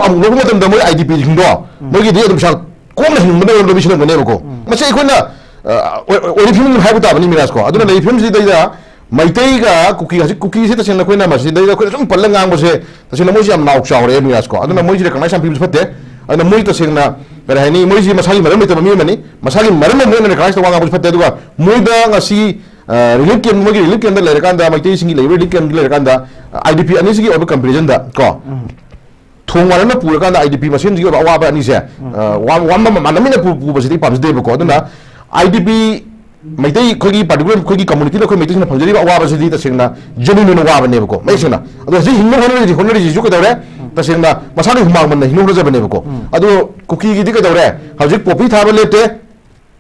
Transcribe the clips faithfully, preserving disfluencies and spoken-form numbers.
ꯑꯃꯨꯛ ꯂꯧꯕ ꯃꯇꯝꯗ ꯃꯣꯏ ꯑꯥꯏ ꯗꯤ ꯄꯤꯁꯤꯡꯗꯣ ꯃꯣꯏꯒꯤꯗꯤ ꯑꯗꯨꯝ ꯄꯩꯁꯥ ꯀꯣꯝꯅ ꯍꯤꯡꯕ ꯂꯝꯕꯤ ꯁꯤꯜꯂꯝꯒꯅꯦꯕꯀꯣ꯫ ꯃꯁꯤ ꯑꯩꯈꯣꯏꯅ, ꯑ, ꯑꯣꯏ-, ꯑꯣꯏꯔꯤꯕ ꯐꯤꯕꯝ ꯍꯥꯏꯕ ꯇꯥꯕꯅꯤ ꯃꯤꯔꯥꯖꯀꯣ꯫ ꯑꯗꯨꯅ ꯂꯩꯔꯤꯕ ꯐꯤꯕꯝꯁꯤꯗꯩꯗ ꯃꯩꯇꯩꯒ ꯀꯨꯀꯤ, ꯍꯧꯖꯤꯛ ꯀꯨꯀꯤꯁꯦ ꯇꯁꯦꯡꯅ ꯑꯩꯈꯣꯏꯅ ꯃꯁꯤꯗꯩꯗ ꯑꯩꯈꯣꯏꯅ ꯁꯨꯝ ꯄꯜꯂ ꯉꯥꯡꯕꯁꯦ ꯇꯁꯦꯡꯅ ꯃꯣꯏꯁꯦ ꯌꯥꯝ ꯅꯥꯎ ꯆꯥꯎꯔꯦ ꯃꯤꯔꯥꯖꯀꯣ꯫ ꯑꯗꯨꯅ ꯃꯣꯏꯁꯦ recognize ꯌꯥꯝ ꯄꯤꯕꯁꯨ ꯐꯠꯇꯦ꯫ ꯑꯗꯨꯅ ꯃꯣꯏ ꯇꯁꯦꯡꯅ ꯀꯔꯤ ꯍꯥꯏꯅꯤ, ꯃꯣꯏꯁꯤ ꯃꯁꯥꯒꯤ ꯃꯔꯝ ꯂꯩꯇꯕ ꯃꯤ ꯑꯃꯅꯤ꯫ ꯃꯁꯥꯒꯤ ꯃꯔꯝ ꯑꯃ ꯃꯣꯏꯅ recognize ꯇꯧꯕ ꯉꯥꯡꯕꯁꯨ ꯐꯠꯇꯦ꯫ ꯑꯗꯨꯒ ꯃꯣꯏꯗ ꯉꯁꯤ, ꯑ, relief camp, ꯃꯣꯏꯒꯤ relief campꯇ ꯂꯩꯔꯀꯥꯟꯗ, ꯃꯩꯇꯩꯁꯤꯡꯒꯤ ꯂꯩꯔꯤꯕ relief campꯀꯤ ꯂꯩꯔꯀꯥꯟꯗ, ꯑꯥꯏ ꯗꯤ ꯄꯤ ꯑꯅꯤꯁꯤꯒꯤ ꯑꯣꯏꯕ comparisonꯗ ꯀꯣ, ꯊꯣꯡ ꯃꯥꯟꯅꯅ ꯄꯨꯔꯀꯥꯟꯗ ꯑꯥꯏ ꯗꯤ ꯄꯤ ꯃꯁꯦꯟꯁꯤꯒꯤ ꯑꯣꯏꯕ ꯑꯋꯥꯕ ꯑꯅꯤꯁꯦ, ꯑ, ꯋꯥ-, ꯋꯥ-, ꯃꯥꯟꯅꯃꯤꯟꯅ ꯄꯨ-, ꯄꯨꯕꯁꯤꯗꯤ ꯄꯥꯝꯖꯗꯦꯕꯀꯣ꯫ ꯑꯗꯨꯅ ꯑꯥꯏ ꯗꯤ ꯄꯤ ꯃꯩꯇꯩ ꯑꯩꯈꯣꯏꯒꯤ particular ꯑꯩꯈꯣꯏꯒꯤ communityꯗ ꯑꯩꯈꯣꯏ ꯃꯩꯇꯩꯁꯤꯡꯅ ꯐꯪꯖꯔꯤꯕ ꯑꯋꯥꯕꯁꯤꯗꯤ ꯇꯁꯦꯡꯅ genuine ꯑꯣꯏꯅ ꯋꯥꯕꯅꯦꯕꯀꯣ, ꯃꯌꯦꯛ ꯁꯦꯡꯅ꯫ ꯑꯗꯣ ꯍꯧꯖꯤꯛ ꯍꯤꯡꯅꯕ ꯍꯣꯠꯅꯔꯤꯁꯤ, ꯍꯣꯠꯅꯔꯤꯁꯤꯁꯨ ꯀꯩꯗꯧꯔꯦ? ꯇꯁꯦꯡꯅ ꯃꯁꯥꯒꯤ ꯍꯨꯃꯥꯡ ꯃꯟꯅ ꯍꯤꯡꯅꯕ ꯍꯣꯠꯅꯖꯕꯅꯦꯕꯀꯣ꯫ ꯑꯗꯣ ꯀꯨꯀꯤꯒꯤꯗꯤ ꯀꯩꯗꯧꯔꯦ? ꯍꯧꯖꯤꯛ poppy ꯊꯥꯕ ꯂꯦꯞꯇꯦ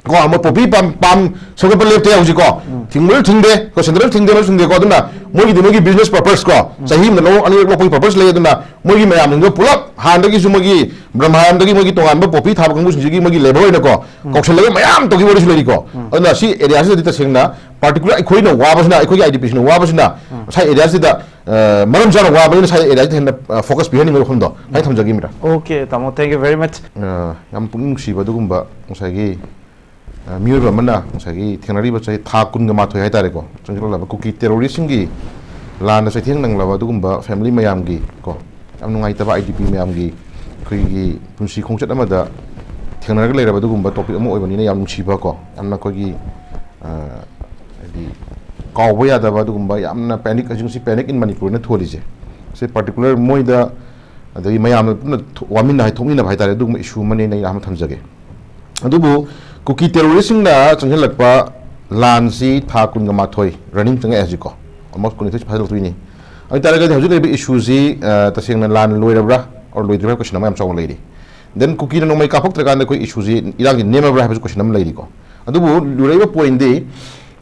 ꯀꯣ, ꯑꯃ poppy ꯄꯥꯝ, ꯄꯥꯝ ꯁꯧꯒꯠꯄ ꯂꯦꯞꯇꯦ ꯍꯧꯖꯤꯛꯀꯣ꯫ ꯊꯤꯡꯕꯁꯨ ꯊꯤꯡꯗꯦ ꯀꯣ, ꯁꯦꯟꯗꯔꯁꯨ ꯊꯤꯡꯗꯦ, ꯑꯃꯁꯨ ꯊꯤꯡꯗꯦꯀꯣ꯫ ꯑꯗꯨꯅ ꯃꯣꯏꯒꯤꯗꯤ ꯃꯣꯏꯒꯤ business purposeꯀꯣ, ꯆꯍꯤ ꯑꯃꯗ ꯂꯧ ꯑꯅꯤꯔꯛ ꯂꯣꯛꯄꯒꯤ purpose ꯂꯩ꯫ ꯑꯗꯨꯅ ꯃꯣꯏꯒꯤ ꯃꯌꯥꯝꯁꯤꯡꯗꯣ ꯄꯨꯂꯞ ꯍꯥꯟꯅꯗꯒꯤꯁꯨ ꯃꯣꯏꯒꯤ ꯕ꯭ꯔꯍꯃꯥꯌꯝꯗꯒꯤ ꯃꯣꯏꯒꯤ ꯇꯣꯉꯥꯟꯕ poppy ꯊꯥꯕ ꯀꯥꯡꯕꯨꯁꯤꯡꯁꯤꯒꯤ ꯃꯣꯏꯒꯤ labour ꯑꯣꯏꯅꯀꯣ ꯀꯧꯁꯜꯂꯒ ꯃꯌꯥꯝ ꯇꯧꯈꯤꯕ ꯋꯥꯔꯤꯁꯨ ꯂꯩꯔꯤꯀꯣ꯫ ꯑꯗꯨꯅ ꯁꯤ areaꯁꯤꯗꯗꯤ ꯇꯁꯦꯡꯅ particular ꯑꯩꯈꯣꯏꯅ ꯋꯥꯕꯁꯤꯅ, ꯑꯩꯈꯣꯏꯒꯤ ꯑꯥꯏ ꯗꯤ ꯄꯤꯁꯤꯡꯅ ꯋꯥꯕꯁꯤꯅ ꯉꯁꯥꯏ areaꯁꯤꯗ, ꯑ, ꯃꯔꯝ ꯆꯥꯅ ꯋꯥꯕꯅꯤꯅ ꯉꯁꯥꯏ areaꯁꯤꯗ ꯍꯦꯟꯅ, ꯑ, focus ꯄꯤꯍꯟꯅꯤꯡꯕ ꯋꯥꯐꯝꯗꯣ ꯑꯩ ꯊꯝꯖꯒꯦ ꯃꯤꯔꯥ꯫ Okay, ꯇꯥꯃꯣ, thank you very much꯫ ꯑ, ꯌꯥꯝ ꯄꯨꯛꯅꯤꯡ ꯅꯨꯡꯁꯤꯕ ꯑꯗꯨꯒꯨꯝꯕ ꯉꯁꯥꯏꯒꯤ, ꯑ, ꯃꯤꯑꯣꯏꯕ ꯑꯃꯅ ꯉꯁꯥꯏꯒꯤ ꯊꯦꯡꯅꯔꯤꯕ ꯆꯍꯤ ꯊꯥ ꯀꯨꯟꯒ ꯃꯥꯊꯣꯏ ꯍꯥꯏꯇꯥꯔꯦꯀꯣ, ꯆꯪꯁꯤꯜꯂꯛꯂꯕ ꯀꯨꯀꯤ terroristꯁꯤꯡꯒꯤ ꯂꯥꯟꯗ ꯆꯩꯊꯦꯡ ꯅꯪꯂꯕ ꯑꯗꯨꯒꯨꯝꯕ family ꯃꯌꯥꯝꯒꯤ ꯀꯣ, ꯌꯥꯝ ꯅꯨꯡꯉꯥꯏꯇꯕ ꯑꯥꯏ ꯗꯤ ꯄꯤ ꯃꯌꯥꯝꯒꯤ ꯑꯩꯈꯣꯏꯒꯤ ꯄꯨꯟꯁꯤ ꯈꯣꯡꯆꯠ ꯑꯃꯗ ꯊꯦꯡꯅꯔꯒ ꯂꯩꯔꯕ ꯑꯗꯨꯒꯨꯝꯕ topic ꯑꯃ ꯑꯣꯏꯕꯅꯤꯅ ꯌꯥꯝ ꯅꯨꯡꯁꯤꯕ ꯀꯣ, ꯌꯥꯝꯅ ꯑꯩꯈꯣꯏꯒꯤ, ꯑ, ꯍꯥꯏꯗꯤ ꯀꯥꯎꯕ ꯌꯥꯗꯕ ꯑꯗꯨꯒꯨꯝꯕ ꯌꯥꯝꯅ panic, ꯍꯧꯖꯤꯛ ꯉꯁꯤ panic in Manipurꯅ ꯊꯣꯜꯂꯤꯁꯦ꯫ ꯁꯤ particular ꯃꯣꯏꯗ ꯑꯗꯒꯤ ꯃꯌꯥꯝꯅ ꯄꯨꯟꯅ ꯊꯣ-, ꯋꯥꯃꯤꯟꯅ ꯍꯥꯏ ꯊꯣꯛꯃꯤꯟꯅꯕ ꯍꯥꯏꯇꯥꯔꯦ, ꯑꯗꯨꯒꯨꯝꯕ issue ꯑꯃꯅꯦꯅ ꯑꯩꯅ ꯑꯍꯥꯟꯕ ꯊꯝꯖꯒꯦ꯫ ꯑꯗꯨꯕꯨ ꯀꯨꯀꯤ terroristꯁꯤꯡꯅ ꯆꯪꯁꯤꯜꯂꯛꯄ ꯂꯥꯟꯁꯤ ꯊꯥ ꯀꯨꯟꯒ ꯃꯥꯊꯣꯏ running ꯆꯪꯉꯛꯑꯦ ꯍꯧꯖꯤꯛꯀꯣ, almost ꯀꯨꯟꯅꯤꯊꯣꯏ ꯐꯥꯖꯤꯜꯂꯛꯇꯣꯏꯅꯤ꯫ ꯑꯗꯨ ꯑꯣꯏꯇꯥꯔꯒꯗꯤ ꯍꯧꯖꯤꯛ ꯂꯩꯔꯤꯕ issueꯁꯤ, ꯑ, ꯇꯁꯦꯡꯅ ꯂꯥꯟ ꯂꯣꯏꯔꯕ꯭ꯔꯥ or ꯂꯣꯏꯗ꯭ꯔꯤꯕ꯭ꯔꯥ ꯍꯥꯏꯕ question ꯑꯃ ꯌꯥꯝ ꯆꯥꯎꯅ ꯂꯩꯔꯤ꯫ Then ꯀꯨꯀꯤꯅ ꯅꯣꯡꯃꯩ ꯀꯥꯞꯄꯛꯇ꯭ꯔꯀꯥꯟꯗ ꯑꯩꯈꯣꯏ issueꯁꯤ, ꯏꯔꯥꯡꯁꯤ ꯅꯦꯝꯃꯕ꯭ꯔꯥ ꯍꯥꯏꯕꯁꯨ question ꯑꯃ ꯂꯩꯔꯤꯀꯣ꯫ ꯑꯗꯨꯕꯨ ꯂꯨꯔꯛꯏꯕ pointꯗꯤ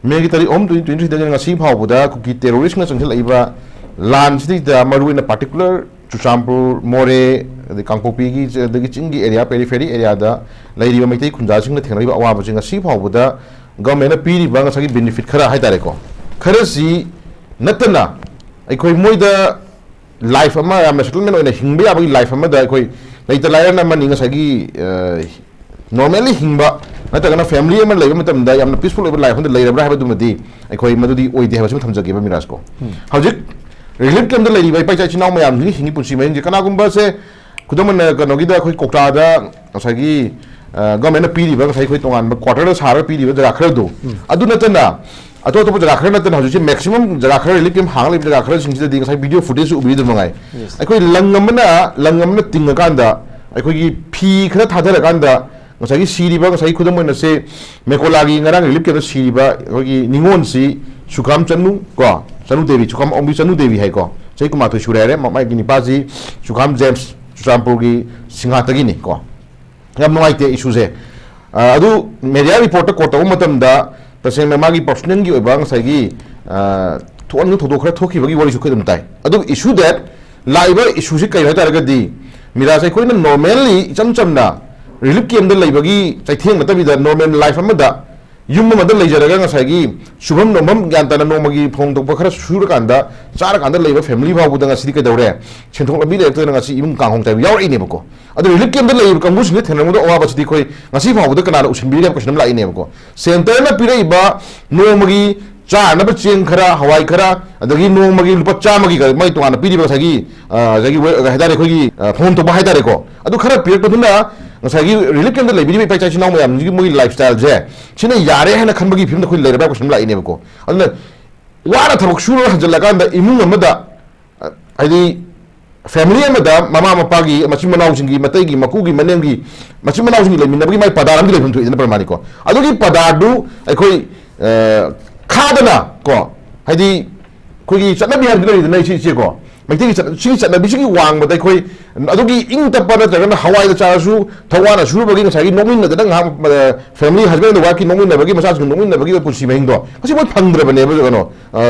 Mayꯒꯤ ꯇꯥꯔꯤꯛ ꯑꯍꯨꯝ, twenty twenty threeꯗꯒꯤꯅ ꯉꯁꯤ ꯐꯥꯎꯕꯗ ꯀꯨꯀꯤ terroristꯅ ꯆꯪꯁꯤꯜꯂꯛꯏꯕ ꯂꯥꯟꯁꯤꯗꯩꯗ ꯃꯔꯨꯑꯣꯏꯅ particular ꯆꯨꯔꯆꯥꯟꯄꯨꯔ, ꯃꯣꯔꯦ, ꯑꯗꯩ ꯀꯥꯡꯄꯣꯛꯄꯤꯒꯤ, ꯑꯗꯒꯤ ꯆꯤꯡꯒꯤ area, periphery areaꯗ ꯂꯩꯔꯤꯕ ꯃꯩꯇꯩ ꯈꯨꯟꯖꯥꯁꯤꯡꯅ ꯊꯦꯡꯅꯔꯤꯕ ꯑꯋꯥꯕꯁꯦ ꯉꯁꯤ ꯐꯥꯎꯕꯗ governmentꯅ ꯄꯤꯔꯤꯕ ꯉꯁꯥꯏꯒꯤ benefit ꯈꯔ ꯍꯥꯏꯇꯥꯔꯦꯀꯣ, ꯈꯔꯁꯤ ꯅꯠꯇꯅ ꯑꯩꯈꯣꯏ ꯃꯣꯏꯗ ꯂꯥꯏꯐ ꯑꯃ ꯌꯥꯝꯅ ꯁꯦꯇꯜꯃꯦꯟ ꯑꯣꯏꯅ ꯍꯤꯡꯕ ꯌꯥꯕꯒꯤ ꯂꯥꯏꯐ ꯑꯃꯗ ꯑꯩꯈꯣꯏ ꯂꯩꯇ ꯂꯥꯏꯔꯅ ꯑꯃꯅꯤ ꯉꯁꯥꯏꯒꯤ ꯅꯣꯔꯃꯦꯜꯂꯤ ꯍꯤꯡꯕ ꯅꯠꯇ꯭ꯔꯒꯅ ꯐꯦꯃꯤꯂꯤ ꯑꯃ ꯂꯩꯕ ꯃꯇꯝꯗ ꯌꯥꯝꯅ ꯄꯤꯁꯐꯨꯜ ꯑꯣꯏꯕ ꯂꯥꯏꯐ ꯑꯃꯗ ꯂꯩꯔꯕ꯭ꯔꯥ ꯍꯥꯏꯕꯗꯨꯃꯗꯤ ꯑꯩꯈꯣꯏ ꯃꯗꯨꯗꯤ ꯑꯣꯏꯗꯦ ꯍꯥꯏꯕꯁꯤꯃ ꯊꯝꯖꯒꯦꯕ ꯃꯤꯔꯥꯖꯀꯣ꯫ ꯍꯧꯖꯤꯛ ꯔꯤꯂꯤꯐ ꯀꯦꯝꯞꯇ ꯂꯩꯔꯤꯕ ꯏꯄꯥ ꯏꯆꯥ ꯏꯆꯤꯟ ꯏꯅꯥꯎ ꯃꯌꯥꯝꯁꯤꯒꯤ ꯍꯤꯡꯉꯤ ꯄꯨꯟꯁꯤ ꯃꯍꯤꯡꯁꯦ ꯀꯅꯥꯒꯨꯝꯕꯁꯦ ꯈꯨꯗꯝ ꯑꯣꯏꯅ ꯀꯩꯅꯣꯒꯤꯗ ꯑꯩꯈꯣꯏ ꯀꯧꯇꯥꯗ ꯉꯁꯥꯏꯒꯤ ꯒꯃꯦꯟꯅ ꯄꯤꯔꯤꯕ ꯉꯁꯥꯏ ꯑꯩꯈꯣꯏ ꯇꯣꯉꯥꯟꯕ ꯀ꯭ꯋꯥꯇꯔꯗ ꯁꯥꯔꯒ ꯄꯤꯔꯤꯕ ꯖꯒꯥ ꯈꯔꯗꯣ ꯑꯗꯨ ꯅꯠꯇꯅ ꯑꯇꯣꯞ ꯑꯇꯣꯞꯄ ꯖꯒꯥ ꯈꯔ ꯅꯠꯇꯅ ꯍꯧꯖꯤꯛꯁꯦ ꯃꯦꯛꯁꯤꯃꯝ ꯖꯒꯥ ꯈꯔ ꯔꯤꯂꯤꯐ ꯀꯦꯝꯞ ꯍꯥꯡꯉ ꯂꯩꯕ ꯖꯒꯥ ꯈꯔꯁꯤꯡꯁꯤꯗꯗꯤ ꯉꯁꯥꯏ ꯚꯤꯗꯤꯑꯣ ꯐꯨꯇꯦꯖ ꯎꯕꯤꯔꯤꯗꯨ ꯃꯉꯥꯏ꯫ ꯑꯩꯈꯣꯏ ꯂꯪ ꯑꯃꯅ ꯂꯪ ꯑꯃꯅ ꯇꯤꯡꯉꯀꯥꯟꯗ ꯑꯩꯈꯣꯏꯒꯤ ꯐꯤ ꯈꯔ ꯊꯥꯗꯔꯀꯥꯟꯗ ꯉꯁꯥꯏꯒꯤ ꯁꯤꯔꯤꯕ ꯉꯁꯥꯏꯒꯤ ꯈꯨꯗꯝ ꯑꯣꯏꯅ ꯁꯦ ꯃꯦꯀꯣꯂꯥꯒꯤ ꯉꯔꯥꯡ ꯔꯤꯂꯤꯐ ꯀꯦꯝꯞꯇ ꯁꯤꯔꯤꯕ ꯑꯩꯈꯣꯏꯒꯤ ꯅꯤꯉꯣꯜꯁꯤ ꯁꯨꯈꯥꯝ ꯆꯅꯨ ꯀꯣ, ꯆꯅꯨ ꯗꯦꯕꯤ, ꯁꯨꯈꯥꯝ ꯑꯣꯡꯕꯤ ꯆꯅꯨ ꯗꯦꯕꯤ ꯍꯥꯏꯀꯣ, ꯆꯍꯤ ꯀꯨꯟꯃꯥꯊꯣꯏ ꯁꯨꯔꯦ ꯍꯥꯏꯔꯦ꯫ ꯃ- ꯃꯥꯒꯤ ꯅꯤꯄꯥꯁꯤ ꯁꯨꯈꯥꯝ ꯖꯦꯝꯁ, ꯆꯨꯔꯆꯥꯟꯄꯨꯔꯒꯤ ꯁꯤꯡꯍꯥꯠꯇꯒꯤꯅꯤ ꯀꯣ꯫ ꯌꯥꯝ ꯅꯨꯡꯉꯥꯏꯇꯦ ꯏꯁꯨꯁꯦ꯫ ꯑꯗꯨ ꯃꯦꯗꯤꯌꯥ ꯔꯤꯄꯣꯔꯠꯇ ꯀꯣꯠ ꯇꯧꯕ ꯃꯇꯝꯗ ꯇꯁꯦꯡꯅ ꯃꯥꯒꯤ ꯄꯔꯁꯣꯅꯦꯜꯒꯤ ꯑꯣꯏꯕ ꯉꯁꯥꯏꯒꯤ ꯊꯣꯛꯍꯟꯅꯤꯡ ꯊꯧꯗꯣꯛ ꯈꯔ ꯊꯣꯛꯈꯤꯕꯒꯤ ꯋꯥꯔꯤꯁꯨ ꯑꯩꯈꯣꯏ ꯑꯗꯨꯝ ꯇꯥꯏ꯫ ꯑꯗꯨ ꯏꯁꯨ ꯗꯦꯠ ꯂꯥꯛꯏꯕ ꯏꯁꯨꯁꯤ ꯀꯩꯅꯣ ꯍꯥꯏ ꯇꯥꯔꯒꯗꯤ ꯃꯤꯔꯥꯖ ꯑꯩꯈꯣꯏꯅ ꯅꯣꯔꯃꯦꯜꯂꯤ ꯏꯆꯝ ꯆꯝꯅ ꯔꯤꯂꯤꯐ ꯀꯦꯝꯞꯇ ꯂꯩꯕꯒꯤ ꯆꯩꯊꯦꯡ ꯅꯠꯇꯕꯤꯗ ꯅꯣꯔꯃꯦꯜ ꯂꯥꯏꯐ ꯑꯃꯗ ꯌꯨꯝ ꯑꯃꯗ ꯂꯩꯖꯔꯒ ꯉꯁꯥꯏꯒꯤ ꯁꯨꯐꯝ ꯅꯣꯝꯐꯝ ꯒ꯭ꯌꯥꯟ ꯇꯥꯅ ꯅꯣꯡꯃꯒꯤ ꯐꯪꯐꯝ ꯊꯣꯛꯄ ꯈꯔ ꯁꯨꯔꯀꯥꯟꯗ ꯆꯥꯔꯀꯥꯟꯗ ꯂꯩꯕ ꯐꯦꯃꯤꯂꯤ ꯐꯥꯎꯕꯗ ꯉꯁꯤꯗꯤ ꯀꯩꯗꯧꯔꯦ? ꯁꯦꯟꯊꯣꯛ ꯂꯝꯕꯤ ꯂꯩꯔꯛꯇꯗꯅ ꯉꯁꯤ ꯏꯃꯨꯡ ꯀꯥꯡ ꯍꯣꯡ ꯆꯥꯏꯕ ꯌꯥꯎꯔꯛꯏꯅꯦꯕꯀꯣ꯫ ꯑꯗꯣ ꯔꯤꯂꯤꯐ ꯀꯦꯝꯞꯇ ꯂꯩꯔꯤꯕ ꯀꯥꯡꯕꯨꯁꯤꯡꯁꯦ ꯊꯦꯡꯅꯔꯝꯒꯗꯕ ꯑꯋꯥꯕꯁꯤꯗꯤ ꯑꯩꯈꯣꯏ ꯉꯁꯤ ꯐꯥꯎꯕꯗ ꯀꯅꯥꯅ ꯎꯁꯤꯟꯕꯤꯔꯤ ꯍꯥꯏꯕ ꯀꯣꯏꯁꯟ ꯑꯃ ꯂꯥꯛꯏꯅꯦꯕꯀꯣ꯫ ꯁꯦꯟꯇꯔꯅ ꯄꯤꯔꯛꯏꯕ ꯅꯣꯡꯃꯒꯤ ꯆꯥꯅꯕ ꯆꯦꯡ ꯈꯔ, ꯍꯋꯥꯏ ꯈꯔ, ꯑꯗꯒꯤ ꯅꯣꯡꯃꯒꯤ ꯂꯨꯄꯥ ꯆꯥꯝꯃꯒꯤ ꯃꯥꯏ ꯇꯣꯉꯥꯟꯅ ꯄꯤꯔꯤꯕ ꯉꯁꯥꯏꯒꯤ ꯉꯁꯥꯏꯒꯤ ꯍꯥꯏꯇꯥꯔꯦ ꯑꯩꯈꯣꯏꯒꯤ ꯐꯣꯟ ꯇꯧꯕ ꯍꯥꯏꯇꯥꯔꯦꯀꯣ꯫ ꯑꯗꯨ ꯈꯔ ꯄꯤꯔꯛꯄꯗꯨꯅ ꯉꯁꯥꯏꯒꯤ ꯔꯤꯂꯤꯐ ꯀꯦꯝꯞꯇ ꯂꯩꯕꯤꯔꯤꯕ ꯏꯄꯥ ꯏꯆꯥ ꯏꯆꯤꯟ ꯏꯅꯥꯎ ꯃꯌꯥꯝꯁꯤꯒꯤ ꯃꯣꯏꯒꯤ ꯂꯥꯏꯐ ꯁ꯭ꯇꯥꯏꯜꯁꯦ ꯁꯤꯅ ꯌꯥꯔꯦ ꯍꯥꯏꯅ ꯈꯟꯕꯒꯤ ꯐꯤꯕꯝꯗ ꯑꯩꯈꯣꯏ ꯂꯩꯔꯕ꯭ꯔꯥ ꯀꯣꯏꯁꯟ ꯂꯥꯛꯏꯅꯦꯕꯀꯣ꯫ ꯑꯗꯨꯅ ꯋꯥꯅ ꯊꯕꯛ ꯁꯨꯔꯒ ꯍꯟꯖꯜꯂꯀꯥꯟꯗ ꯏꯃꯨꯡ ꯑꯃꯗ ꯍꯥꯏꯗꯤ ꯐꯦꯃꯤꯂꯤ ꯑꯃꯗ ꯃꯃꯥ ꯃꯄꯥꯒꯤ ꯃꯆꯤꯟ ꯃꯅꯥꯎꯁꯤꯡꯒꯤ ꯃꯇꯩꯒꯤ ꯃꯀꯨꯒꯤ ꯃꯅꯦꯝꯒꯤ ꯃꯆꯤꯟ ꯃꯅꯥꯎꯁꯤꯡꯒꯤ ꯂꯩꯃꯤꯟꯅꯕꯒꯤ ꯃꯥꯏ ꯄꯗꯥꯔ ꯑꯃꯗꯤ ꯂꯩꯐꯝ ꯊꯣꯛꯏꯗꯅ ꯄ꯭ꯔꯃꯥꯅꯤꯀꯣ꯫ ꯑꯗꯨꯒꯤ ꯄꯗꯥꯔꯗꯨ ꯑꯩꯈꯣꯏ ꯈꯥꯗꯅ ꯀꯣ ꯍꯥꯏꯗꯤ ꯑꯩꯈꯣꯏꯒꯤ ꯆꯠꯅꯕꯤ ꯍꯥꯏꯕꯗꯤ ꯂꯩꯔꯤꯗꯅ ꯏꯆꯦ ꯏꯆꯦꯀꯣ꯫ ꯃꯩꯇꯩꯒꯤ ꯆꯠꯅ- ꯁꯤꯒꯤ ꯆꯠꯅꯕꯤꯁꯤꯒꯤ ꯋꯥꯡꯃꯗ ꯑꯩꯈꯣꯏ ꯑꯗꯨꯒꯤ ꯏꯪ ꯇꯞꯄ ꯅꯠꯇ꯭ꯔꯒꯅ ꯍꯋꯥꯏꯗ ꯆꯥꯔꯁꯨ ꯊꯋꯥꯅ ꯁꯨꯔꯕꯒꯤ ꯉꯁꯥꯏꯒꯤ ꯅꯣꯛꯃꯤꯟꯅꯗꯅ ꯉꯥꯏꯍꯥꯛ ꯐꯦꯃꯤꯂꯤ ꯍꯁꯕꯦꯟ ꯋꯥꯏꯐꯀꯤ ꯅꯣꯛꯃꯤꯟꯅꯕꯒꯤ ꯃꯆꯥꯁꯤꯡ ꯅꯣꯛꯃꯤꯟꯅꯕꯒꯤ ꯄꯨꯟꯁꯤ ꯃꯍꯤꯡꯗꯣ ꯉꯁꯤ ꯃꯣꯏ ꯐꯪꯗ꯭ꯔꯕꯅꯦꯕ ꯀꯩꯅꯣ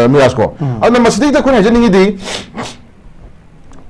ꯃꯤꯔꯥꯖꯀꯣ꯫ ꯑꯗꯨꯅ ꯃꯁꯤꯗꯩꯗ ꯑꯩꯈꯣꯏꯅ ꯍꯥꯏꯖꯅꯤꯡꯉꯤꯗꯤ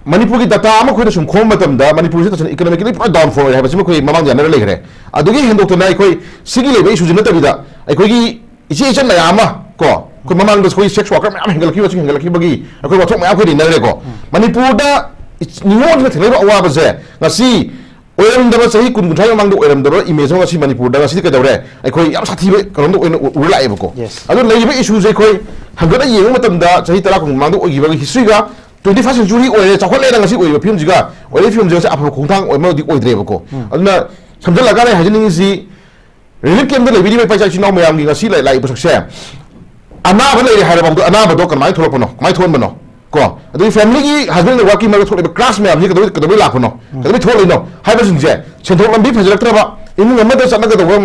ꯃꯅꯤꯄꯨꯔꯒꯤ ꯗꯇꯥ ꯑꯃ ꯑꯩꯈꯣꯏꯅ ꯁꯨꯝ ꯈꯣꯝꯕ ꯃꯇꯝꯗ ꯃꯅꯤꯄꯨꯔꯁꯤ ꯇꯁꯦꯡꯅ ꯏꯀꯣꯅꯣꯃꯤꯀꯦꯂꯤ ꯄꯨꯔꯥ ꯗꯥꯎꯟꯐꯣꯜ ꯑꯣꯏ ꯍꯥꯏꯕꯁꯤꯃ ꯑꯩꯈꯣꯏ ꯃꯃꯥꯡ ꯌꯥꯅꯔ ꯂꯩꯈ꯭ꯔꯦ꯫ ꯑꯗꯨꯒꯤ ꯍꯦꯟꯗꯣꯛꯇꯅ ꯑꯩꯈꯣꯏ ꯁꯤꯒꯤ ꯂꯩꯕ ꯏꯁꯨꯁꯤ ꯅꯠꯇꯕꯤꯗ ꯑꯩꯈꯣꯏꯒꯤ ꯏꯆꯦ ꯏꯆꯟ ꯃꯌꯥꯝ ꯑꯃ ꯀꯣ ꯑꯩꯈꯣꯏ ꯃꯃꯥꯡꯗ ꯑꯩꯈꯣꯏ sex worker ꯃꯌꯥꯝ ꯍꯦꯟꯒꯠꯂꯛꯈꯤꯕ, ꯁꯤ ꯍꯦꯟꯒꯠꯂꯛꯈꯤꯕꯒꯤ ꯑꯩꯈꯣꯏ ꯋꯥꯊꯣꯛ ꯃꯌꯥꯝ ꯑꯩꯈꯣꯏ ꯅꯩꯅꯔꯦꯀꯣ꯫ ꯃꯅꯤꯄꯨꯔꯗ ꯏꯆ-, ꯅꯤꯉꯣꯜꯁꯤꯡꯅ ꯊꯦꯡꯅꯔꯤꯕ ꯑꯋꯥꯕꯁꯦ ꯉꯁꯤ ꯑꯣꯏꯔꯝꯗꯕ, ꯆꯍꯤ ꯀꯨꯟ ꯀꯨꯟꯊ꯭ꯔꯥꯒꯤ ꯃꯃꯥꯡꯗ ꯑꯣꯏꯔꯝꯗꯕ image ꯑꯃ ꯉꯁꯤ ꯃꯅꯤꯄꯨꯔꯗ ꯉꯁꯤꯗꯤ ꯀꯩꯗꯧꯔꯦ? ꯑꯩꯈꯣꯏ ꯌꯥꯝ ꯁꯥꯊꯤꯕ ꯀꯩꯅꯣꯝꯗ ꯑꯣꯏꯅ ꯎ-, ꯎꯔ ꯂꯥꯛꯑꯦꯕꯀꯣ꯫ Yes. ꯑꯗꯣ ꯂꯩꯔꯤꯕ issue ꯁꯦ ꯑꯩꯈꯣꯏ ꯍꯪꯒꯠꯅ ꯌꯦꯡꯕ ꯃꯇꯝꯗ ꯆꯍꯤ ꯇꯔꯥ ꯀꯨꯟ ꯃꯃꯥꯡꯗ ꯑꯣꯏꯈꯤꯕꯒꯤ history ꯒ twenty first century ꯑꯣꯏꯔꯦ, ꯆꯥꯎꯈꯠꯂꯦꯅ ꯉꯁꯤ ꯑꯣꯏꯔꯤꯕ ꯐꯤꯕꯝꯁꯤꯒ ꯑꯣꯏꯔꯤꯕ ꯐꯤꯕꯝꯁꯤꯒ ꯉꯁꯤ ꯑꯐꯕ ꯈꯣꯡꯊꯥꯡ ꯑꯃꯗꯤ ꯑꯣꯏꯗ꯭ꯔꯦꯕꯀꯣ꯫ ꯑꯗꯨꯅ ꯁꯝꯖꯜꯂꯀꯥꯟꯗ ꯑꯩ ꯍꯥꯏꯖꯅꯤꯡꯉꯤꯁꯤ, relief camp ꯇ ꯂꯩꯕꯤꯔꯤꯕ ꯏꯄꯥ ꯏꯆꯥ ꯏꯆꯤꯟ ꯏꯅꯥꯎ ꯃꯌꯥꯝꯒꯤ ꯉꯁꯤ ꯂꯥꯛ-, ꯂꯥꯛꯏꯕ ꯁꯛꯁꯦ ꯑꯅꯥꯕ ꯂꯩꯔꯦ ꯍꯥꯏꯔꯕ ꯃꯇꯨꯡꯗ ꯑꯅꯥꯕꯗꯣ ꯀꯃꯥꯏꯅ ꯊꯣꯛꯂꯛꯄꯅꯣ, ꯀꯃꯥꯏꯅ ꯊꯣꯛꯍꯟꯕꯅꯣ ꯀꯣ? ꯑꯗꯒꯤ family ꯒꯤ husband and wife ꯀꯤ ꯃꯔꯛꯇ ꯊꯣꯛꯂꯛꯏꯕ clash ꯃꯌꯥꯝꯁꯤ ꯀꯩꯗꯧꯕꯩ, ꯀꯩꯗꯧꯕꯩ ꯂꯥꯛꯄꯅꯣ, ꯀꯩꯗꯧꯕꯩ ꯊꯣꯛꯂꯛꯏꯅꯣ ꯍꯥꯏꯕꯁꯤꯡꯁꯦ, ꯁꯦꯟꯊꯣꯛ ꯂꯝꯕꯤ ꯐꯖꯔꯛꯇ꯭ꯔꯕ, ꯏꯃꯨꯡ ꯑꯃꯗ ꯆꯠꯅꯒꯗꯧꯕ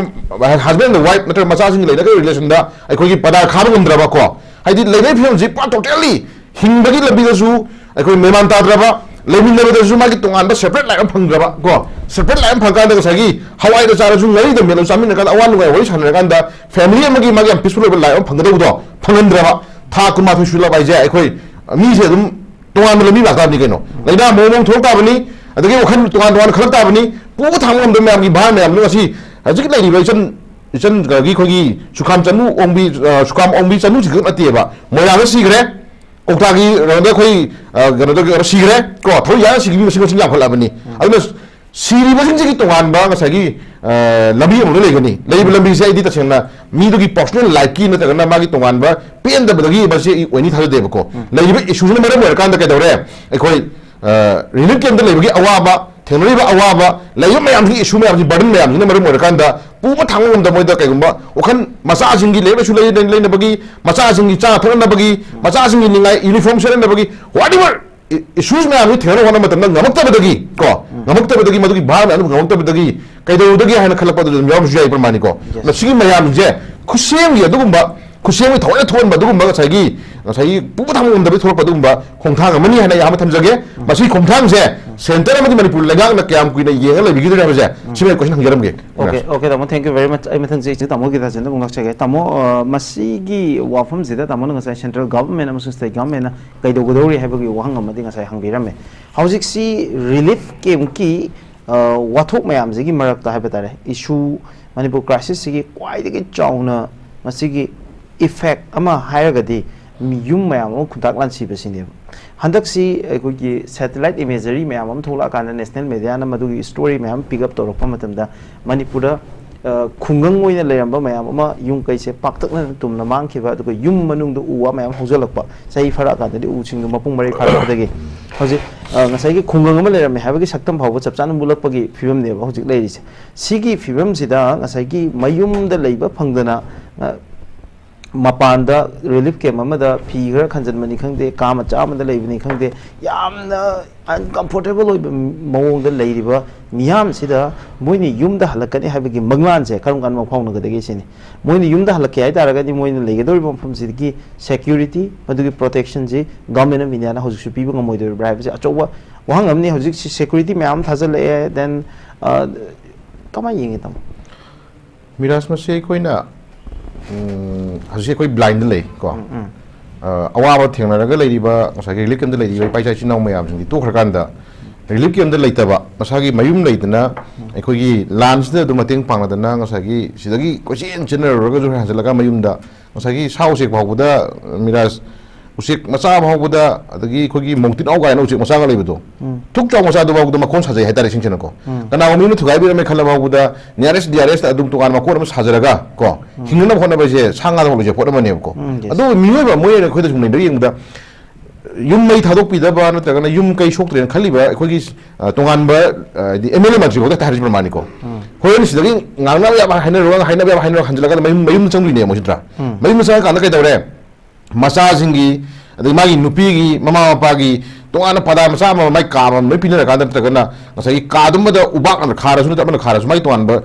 husband and wife ꯅꯠꯇ꯭ꯔꯒ ꯃꯆꯥꯁꯤꯡꯒꯤ ꯂꯩꯅꯒꯗꯧꯕ relation ꯗ ꯑꯩꯈꯣꯏꯒꯤ ꯄꯗꯥ ꯈꯥꯕ ꯉꯝꯗ꯭ꯔꯕ ꯀꯣ, ꯍꯥꯏꯗꯤ ꯂꯩꯅꯔꯤꯕ ꯐꯤꯕꯝꯁꯤ ꯄꯨꯔꯥ totally ꯍꯤꯡꯕꯒꯤ ꯂꯝꯕꯤꯗꯁꯨ ꯑꯩꯈꯣꯏ ꯃꯦꯃꯥꯟ ꯇꯥꯗ꯭ꯔꯕ, ꯂꯩꯃꯤꯟꯅꯕꯗꯁꯨ ꯃꯥꯒꯤ ꯇꯣꯉꯥꯟꯕ separate life ꯑꯃ ꯐꯪꯗ꯭ꯔꯕ ꯀꯣ, separate life ꯑꯃ ꯐꯪꯀꯥꯟꯗ ꯉꯁꯥꯏꯒꯤ ꯍꯋꯥꯏꯗ ꯆꯥꯔꯁꯨ ꯉꯥꯔꯤꯗ ꯃꯦꯠꯂꯁꯨ ꯆꯥꯃꯤꯟꯅꯔꯀꯥꯟꯗ ꯑꯋꯥ ꯅꯨꯡꯉꯥꯏ ꯋꯥꯔꯤ ꯁꯥꯟꯅꯔꯀꯥꯟꯗ family ꯑꯃꯒꯤ ꯃꯥꯒꯤ ꯌꯥꯝ peaceful ꯑꯣꯏꯕ life ꯑꯃ ꯐꯪꯒꯗꯧꯕꯗꯣ ꯐꯪꯍꯟꯗ꯭ꯔꯕ, ꯊꯥ ꯀꯨꯟꯃꯥꯊꯣꯏ ꯁꯨꯂꯕ ꯍꯥꯏꯁꯦ ꯑꯩꯈꯣꯏ ꯃꯤꯁꯦ ꯑꯗꯨꯝ ꯇꯣꯉꯥꯟꯕ ꯂꯝꯕꯤ ꯂꯥꯛꯇꯥꯕꯅꯤ ꯀꯩꯅꯣ꯫ ꯂꯥꯏꯅꯥ ꯃꯑꯣꯡ ꯃꯑꯣꯡ ꯊꯣꯛꯂꯛ ꯇꯥꯕꯅꯤ, ꯑꯗꯒꯤ ꯋꯥꯈꯜ ꯇꯣꯉꯥꯟ ꯇꯣꯉꯥꯟ ꯈꯜꯂꯛ ꯇꯥꯕꯅꯤ, ꯄꯨꯕ ꯊꯥꯡꯕ ꯉꯝꯗꯕ ꯃꯌꯥꯝꯒꯤ ꯚꯥꯔ ꯃꯌꯥꯝꯗꯣ ꯉꯁꯤ ꯍꯧꯖꯤꯛ ꯂꯩꯔꯤꯕ ꯏꯆꯟ, ꯏꯆꯟꯒꯤ ꯑꯩꯈꯣꯏꯒꯤ ꯁꯨꯈꯥꯝ ꯆꯅꯨ ꯑꯣꯡꯕꯤ, ꯑ, ꯁꯨꯈꯥꯝ ꯑꯣꯡꯕꯤ ꯆꯅꯨꯁꯤ ꯈꯛ ꯅꯠꯇꯦꯕ, ꯃꯣꯏꯔꯥꯡꯗ ꯁꯤꯈ꯭ꯔꯦ, ꯀꯧꯇꯥꯒꯤ ꯀꯩꯅꯣꯗ ꯑꯩꯈꯣꯏ, ꯑ, ꯀꯩꯅꯣꯗ ꯀꯩꯅꯣ ꯁꯤꯈ꯭ꯔꯦ ꯀꯣ, ꯊꯧꯔꯤ ꯌꯥꯜꯂ ꯁꯤꯈꯤꯕ ꯃꯁꯤꯡ ꯃꯁꯤꯡ ꯌꯥꯝꯈꯠꯂꯛꯑꯕꯅꯤ꯫ ꯑꯗꯨꯅ ꯁꯤꯔꯤꯕꯁꯤꯡꯁꯤꯒꯤ ꯇꯣꯉꯥꯟꯕ ꯉꯁꯥꯏꯒꯤ, ꯑ, ꯂꯝꯕꯤ ꯑꯃꯗ ꯂꯩꯒꯅꯤ꯫ ꯂꯩꯔꯤꯕ ꯂꯝꯕꯤꯁꯦ ꯑꯩꯗꯤ ꯇꯁꯦꯡꯅ ꯃꯤꯗꯨꯒꯤ personal life ꯀꯤ ꯅꯠꯇ꯭ꯔꯒꯅ ꯃꯥꯒꯤ ꯇꯣꯉꯥꯟꯕ ꯄꯦꯟꯗꯕꯗꯒꯤ ꯃꯁꯤ ꯑꯣꯏꯅꯤ ꯊꯥꯖꯗꯦꯕꯀꯣ꯫ ꯂꯩꯔꯤꯕ issue ꯁꯤꯅ ꯃꯔꯝ ꯑꯣꯏꯔꯀꯥꯟꯗ ꯀꯩꯗꯧꯔꯦ? ꯑꯩꯈꯣꯏ, ꯑ, relief camp ꯇ ꯂꯩꯕꯒꯤ ꯑꯋꯥꯕ, ꯊꯦꯡꯅꯔꯤꯕ ꯑꯋꯥꯕ, ꯂꯩꯔꯤꯕ ꯃꯌꯥꯝꯁꯤꯒꯤ issue ꯃꯌꯥꯝꯁꯤ, burden ꯃꯌꯥꯝꯁꯤꯅ ꯃꯔꯝ ꯑꯣꯏꯔꯀꯥꯟꯗ ꯄꯨꯕ ꯊꯥꯡꯕ ꯉꯝꯗꯕ ꯃꯣꯏꯗ ꯀꯩꯒꯨꯝꯕ ꯋꯥꯈꯜ ꯃꯆꯥꯁꯤꯡꯒꯤ ꯂꯥꯏꯔꯤꯛ ꯂꯥꯏꯁꯨ ꯂꯩ-, ꯂꯩꯅꯕꯒꯤ, ꯃꯆꯥꯁꯤꯡꯒꯤ ꯆꯥꯅ ꯊꯛꯅꯅꯕꯒꯤ, ꯃꯆꯥꯁꯤꯡꯒꯤ ꯅꯤꯡꯉꯥꯏ uniform ꯁꯦꯠꯅꯅꯕꯒꯤ, whatever i-, issues ꯃꯌꯥꯝꯁꯤ ꯊꯦꯡꯅꯅꯕ ꯍꯣꯠꯅꯕ ꯃꯇꯝꯗ ꯉꯝꯃꯛꯇꯕꯗꯒꯤ ꯀꯣ, ꯉꯝꯃꯛꯇꯕꯗꯒꯤ ꯃꯗꯨꯒꯤ ꯚꯥꯔ ꯃꯌꯥꯝꯗꯨ ꯉꯝꯃꯛꯇꯕꯗꯒꯤ ꯀꯩꯗꯧꯕꯗꯒꯤ ꯍꯥꯏꯅ ꯈꯜꯂꯛꯄ ꯑꯗꯨ ꯑꯗꯨꯝ ꯌꯥꯎꯔꯝꯕꯁꯨ ꯌꯥꯏ ꯄ꯭ꯔꯃꯥꯅꯤꯀꯣ꯫ Yes. ꯃꯁꯤꯒꯤ ꯃꯌꯥꯝꯁꯦ ꯈꯨꯠꯁꯦꯝꯒꯤ ꯑꯗꯨꯒꯨꯝꯕ ꯈꯨꯠꯁꯦꯝꯒꯤ ꯊꯑꯣꯏꯅ ꯊꯣꯛꯍꯟꯕ ꯑꯗꯨꯒꯨꯝꯕ ꯉꯁꯥꯏꯒꯤ, ꯉꯁꯥꯏꯒꯤ ꯄꯨꯕ ꯊꯥꯡꯕ ꯉꯝꯗꯕꯒꯤ ꯊꯣꯛꯂꯛꯄ ꯑꯗꯨꯒꯨꯝꯕ ꯈꯣꯡꯊꯥꯡ ꯑꯃꯅꯤ ꯍꯥꯏꯅ ꯑꯩ ꯑꯍꯥꯟꯕ ꯊꯝꯖꯒꯦ꯫ ꯃꯁꯤꯒꯤ ꯈꯣꯡꯊꯥꯡꯁꯦ centre ꯑꯃꯗꯤ ꯃꯅꯤꯄꯨꯔ ꯂꯩꯉꯥꯛꯅ ꯀꯌꯥꯝ ꯀꯨꯏꯅ ꯌꯦꯡꯉ ꯂꯩꯕꯤꯒꯗꯣꯏꯅꯣ ꯍꯥꯏꯕꯁꯦ ꯁꯤꯃ ꯑꯩ question ꯍꯪꯖꯔꯝꯒꯦ꯫ Okay, okay, ꯇꯥꯃꯣ, thank you very much꯫ ꯑꯩ ꯃꯊꯪꯁꯦ ꯏꯆꯦ ꯇꯥꯃꯣꯒꯤꯗ ꯍꯟꯖꯤꯟꯅ ꯑꯃꯨꯛ ꯂꯥꯛꯆꯒꯦ꯫ ꯇꯥꯃꯣ, ꯑ, ꯃꯁꯤꯒꯤ ꯋꯥꯐꯝꯁꯤꯗ ꯇꯥꯃꯣꯅ ꯉꯁꯥꯏ central government ꯑꯃꯁꯨꯡ state government ꯅ ꯀꯩꯗꯧꯒꯗꯧꯔꯤ ꯍꯥꯏꯕꯒꯤ ꯋꯥꯍꯪ ꯑꯃꯗꯤ ꯉꯁꯥꯏ ꯍꯪꯕꯤꯔꯝꯃꯦ꯫ ꯍꯧꯖꯤꯛꯁꯤ relief camp ꯀꯤ, ꯑ, ꯋꯥꯊꯣꯛ ꯃꯌꯥꯝꯁꯤꯒꯤ ꯃꯔꯛꯇ ꯍꯥꯏꯕ ꯇꯥꯔꯦ, issue, ꯃꯅꯤꯄꯨꯔ crisis ꯁꯤꯒꯤ ꯈ꯭ꯋꯥꯏꯗꯒꯤ ꯆꯥꯎꯅ ꯃꯁꯤꯒꯤ ꯏꯐꯦꯛ ꯑꯃ ꯍꯥꯏꯔꯒꯗꯤ ꯃꯤ ꯌꯨꯝ ꯃꯌꯥꯝ ꯑꯃ ꯈꯨꯟꯇꯥꯛ ꯂꯥꯟꯁꯤꯕꯁꯤꯅꯦꯕ꯫ ꯍꯟꯗꯛꯁꯤ ꯑꯩꯈꯣꯏꯒꯤ ꯁꯦꯇꯦꯂꯥꯏꯠ ꯏꯃꯦꯖꯔꯤ ꯃꯌꯥꯝ ꯑꯃ ꯊꯣꯛꯂꯛꯑꯀꯥꯟꯗ ꯅꯦꯁꯅꯦꯜ ꯃꯦꯗꯤꯌꯥꯅ ꯃꯗꯨꯒꯤ ꯁ꯭ꯇꯣꯔꯤ ꯃꯌꯥꯝ ꯄꯤꯛ ꯑꯞ ꯇꯧꯔꯛꯄ ꯃꯇꯝꯗ ꯃꯅꯤꯄꯨꯔꯗ ꯑ, ꯈꯨꯡꯒꯪ ꯑꯣꯏꯅ ꯂꯩꯔꯝꯕ ꯃꯌꯥꯝ ꯑꯃ ꯌꯨꯝ ꯀꯩꯁꯦ ꯄꯥꯛꯇꯛꯅꯅ ꯇꯨꯝꯅ ꯃꯥꯡꯈꯤꯕ, ꯑꯗꯨꯒ ꯌꯨꯝ ꯃꯅꯨꯡꯗ ꯎ ꯋꯥ ꯃꯌꯥꯝ ꯍꯧꯖꯤꯜꯂꯛꯄ, ꯆꯍꯤ ꯐꯔꯛꯑꯀꯥꯟꯗꯗꯤ ꯎꯁꯤꯡꯗꯣ ꯃꯄꯨꯡ ꯃꯔꯩ ꯐꯥꯔꯛꯄꯗꯒꯤ ꯍꯧꯖꯤꯛ ꯑ, ꯉꯁꯥꯏꯒꯤ ꯈꯨꯡꯒꯪ ꯑꯃ ꯂꯩꯔꯝꯃꯦ ꯍꯥꯏꯕꯒꯤ ꯁꯛꯇꯝ ꯐꯥꯎꯕ ꯆꯞ ꯆꯥꯅ ꯃꯨꯠꯂꯛꯄꯒꯤ ꯐꯤꯕꯝꯅꯦꯕ ꯍꯧꯖꯤꯛ ꯂꯩꯔꯤꯁꯦ꯫ ꯁꯤꯒꯤ ꯐꯤꯕꯝꯁꯤꯗ ꯉꯁꯥꯏꯒꯤ ꯃꯌꯨꯝꯗ ꯂꯩꯕ ꯐꯪꯗꯅ ꯑ, ꯃꯄꯥꯟꯗ ꯔꯤꯂꯤꯐ ꯀꯦꯝꯞ ꯑꯃꯗ ꯐꯤ ꯈꯔ ꯈꯟꯖꯟꯕꯅꯤ ꯈꯪꯗꯦ, ꯀꯥ ꯃꯆꯥ ꯑꯃꯗ ꯂꯩꯕꯅꯤ ꯈꯪꯗꯦ, ꯌꯥꯝꯅ ꯑꯟꯀꯝꯐꯣꯔꯇꯦꯕꯜ ꯑꯣꯏꯕ ꯃꯑꯣꯡꯗ ꯂꯩꯔꯤꯕ ꯃꯤꯌꯥꯝꯁꯤꯗ ꯃꯣꯏꯅ ꯌꯨꯝꯗ ꯍꯜꯂꯛꯀꯅꯤ ꯍꯥꯏꯕꯒꯤ ꯃꯪꯂꯥꯟꯁꯦ ꯀꯔꯝ ꯀꯥꯟꯗ ꯃꯪꯐꯥꯎꯅꯒꯗꯒꯦ ꯁꯤꯅꯤ꯫ ꯃꯣꯏꯅ ꯌꯨꯝꯗ ꯍꯜꯂꯛꯀꯦ ꯍꯥꯏ ꯇꯥꯔꯒꯗꯤ ꯃꯣꯏꯅ ꯂꯩꯒꯗꯧꯔꯤꯕ ꯃꯐꯝꯁꯤꯗꯒꯤ ꯁꯦꯀ꯭ꯌꯨꯔꯤꯇꯤ, ꯃꯗꯨꯒꯤ ꯄ꯭ꯔꯣꯇꯦꯛꯁꯟꯁꯤ Government of Indiaꯅ ꯍꯧꯖꯤꯛꯁꯨ ꯄꯤꯕ ꯉꯝꯃꯣꯏꯗꯣꯔꯤꯕ꯭ꯔꯥ ꯍꯥꯏꯕꯁꯤ ꯑꯆꯧꯕ ꯋꯥꯍꯪ ꯑꯃꯅꯤ꯫ ꯍꯧꯖꯤꯛꯁꯤ ꯁꯦꯀ꯭ꯌꯨꯔꯤꯇꯤ ꯃꯌꯥꯝ ꯑꯃ ꯊꯥꯖꯤꯜꯂꯛꯑꯦ, ꯗꯦꯟ ꯀꯃꯥꯏꯅ ꯌꯦꯡꯉꯤ, ꯇꯥꯃꯣ? ꯃꯤꯔꯥꯖ, ꯃꯁꯤ ꯑꯩꯈꯣꯏꯅ, ꯎꯝ, ꯍꯧꯖꯤꯛ ꯑꯩꯈꯣꯏ ꯕ꯭ꯂꯥꯏꯟꯗ ꯂꯩ ꯀꯣ꯫ ꯑ, ꯑꯋꯥꯕ ꯊꯦꯡꯅꯔꯒ ꯂꯩꯔꯤꯕ ꯉꯁꯥꯏꯒꯤ ꯔꯤꯂꯤꯐ ꯀꯦꯝꯞꯇ ꯂꯩꯔꯤꯕ ꯏꯄꯥ ꯏꯆꯥ ꯏꯆꯤꯟ ꯏꯅꯥꯎ ꯃꯌꯥꯝꯁꯤꯡꯗꯤ ꯇꯣꯛꯈ꯭ꯔꯀꯥꯟꯗ, ꯔꯤꯂꯤꯐ ꯀꯦꯝꯞꯇ ꯂꯩꯇꯕ, ꯃꯁꯥꯒꯤ ꯃꯌꯨꯝ ꯂꯩꯗꯅ ꯑꯩꯈꯣꯏꯒꯤ ꯂꯥꯟꯁꯤꯗ ꯑꯗꯨꯝ ꯃꯇꯦꯡ ꯄꯥꯡꯅꯗꯅ ꯉꯁꯥꯏꯒꯤ ꯁꯤꯗꯒꯤ ꯀꯣꯏꯆꯦꯟ ꯆꯦꯟꯅꯔꯨꯔꯒꯁꯨ ꯍꯟꯖꯤꯜꯂꯒ ꯃꯌꯨꯝꯗ ꯉꯁꯥꯏꯒꯤ ꯁꯥ ꯎꯆꯦꯛ ꯐꯥꯎꯕꯗ, ꯃꯤꯔꯥꯖ, ꯎꯆꯦꯛ ꯃꯆꯥ ꯐꯥꯎꯕꯗ, ꯑꯗꯒꯤ ꯑꯩꯈꯣꯏꯒꯤ ꯃꯣꯡꯇꯤꯟ ꯑꯥꯎ ꯀꯥꯏꯅ ꯎꯆꯦꯛ ꯃꯆꯥꯒ ꯂꯩꯕꯗꯣ, ꯎꯝ꯫ ꯊꯨꯛ ꯆꯥꯎ ꯃꯆꯥꯗꯨ ꯐꯥꯎꯕꯗ ꯃꯀꯣꯟ ꯁꯥꯖꯩ ꯍꯥꯏꯇꯥꯔꯦ, ꯏꯁꯤꯡꯁꯤꯅꯀꯣ꯫ ꯎꯝ꯫ ꯀꯅꯥꯒꯨꯝꯕ ꯃꯤꯅ ꯊꯨꯒꯥꯏꯕꯤꯔꯝꯃꯦ ꯈꯜꯂ ꯐꯥꯎꯕꯗ ꯅꯤꯌꯔꯦꯁ ꯗꯤꯌꯥꯔꯦꯁꯇ ꯑꯗꯨꯝ ꯇꯣꯉꯥꯟꯕ ꯃꯀꯣꯟ ꯑꯃ ꯁꯥꯖꯔꯒ ꯀꯣ, ꯎꯝ꯫ ꯍꯤꯡꯅꯅꯕ ꯍꯣꯠꯅꯕꯁꯦ ꯁꯥ ꯉꯥꯗ ꯍꯣꯠꯅꯕꯁꯦ ꯄꯣꯠ ꯑꯃꯅꯦꯕꯀꯣ꯫ ꯎꯝ, yes꯫ ꯑꯗꯣ ꯃꯤꯑꯣꯏꯕ ꯃꯣꯏ ꯑꯩꯈꯣꯏꯗ ꯁꯨꯝ ꯅꯩꯅꯔ ꯌꯦꯡꯕꯗ ꯌꯨꯝ ꯃꯩ ꯊꯥꯗꯣꯛꯄꯤꯗꯕ ꯅꯠꯇ꯭ꯔꯒꯅ ꯌꯨꯝ ꯀꯩ ꯁꯣꯛꯇ꯭ꯔꯦꯅ ꯈꯜꯂꯤꯕ ꯑꯩꯈꯣꯏꯒꯤ, ꯑ, ꯇꯣꯉꯥꯟꯕ, ꯑ, ꯍꯥꯏꯗꯤ ꯑꯦꯝ ꯑꯦꯜ ꯑꯦ ꯃꯟꯇ꯭ꯔꯤ ꯐꯥꯎꯗ ꯍꯥꯏꯔꯤꯕ ꯃꯥꯅꯤꯀꯣ꯫ ꯎꯝ꯫ ꯍꯣꯔꯦꯟ ꯁꯤꯗꯒꯤ ꯉꯥꯡꯅꯕ ꯌꯥꯕ ꯍꯥꯏꯅꯔꯨꯔꯒ, ꯍꯥꯏꯅꯕ ꯌꯥꯕ ꯍꯥꯏꯅꯔꯨꯔꯒ ꯍꯟꯖꯤꯜꯂꯒ ꯃꯌꯨꯝ, ꯃꯌꯨꯝꯗ ꯆꯪꯗꯣꯏꯅꯦꯕ ꯃꯣꯏꯁꯤ ꯅꯠꯇ꯭ꯔꯥ? ꯎꯝ꯫ ꯃꯌꯨꯝꯗ ꯆꯪꯉꯀꯥꯟꯗ ꯀꯩꯗꯧꯔꯦ? ꯃꯆꯥꯁꯤꯡꯒꯤ, ꯑꯗꯩ ꯃꯥꯒꯤ ꯅꯨꯄꯤꯒꯤ, ꯃꯃꯥ ꯃꯄꯥꯒꯤ ꯇꯣꯉꯥꯟꯅ ꯄꯔꯗꯥ ꯃꯆꯥ ꯑꯃ, ꯃꯥꯏ ꯀꯥ ꯑꯃ ꯂꯣꯏ ꯄꯤꯅꯔꯀꯥꯟꯗ, ꯅꯠꯇ꯭ꯔꯒꯅ ꯉꯁꯥꯏꯒꯤ ꯀꯥꯗꯨꯃꯗ ꯎꯕꯥꯛ ꯑꯃ ꯈꯥꯔꯁꯨ ꯅꯠꯇ꯭ꯔꯒ ꯑꯃꯅ ꯈꯥꯔꯁꯨ ꯃꯥꯒꯤ ꯇꯣꯉꯥꯟꯕ,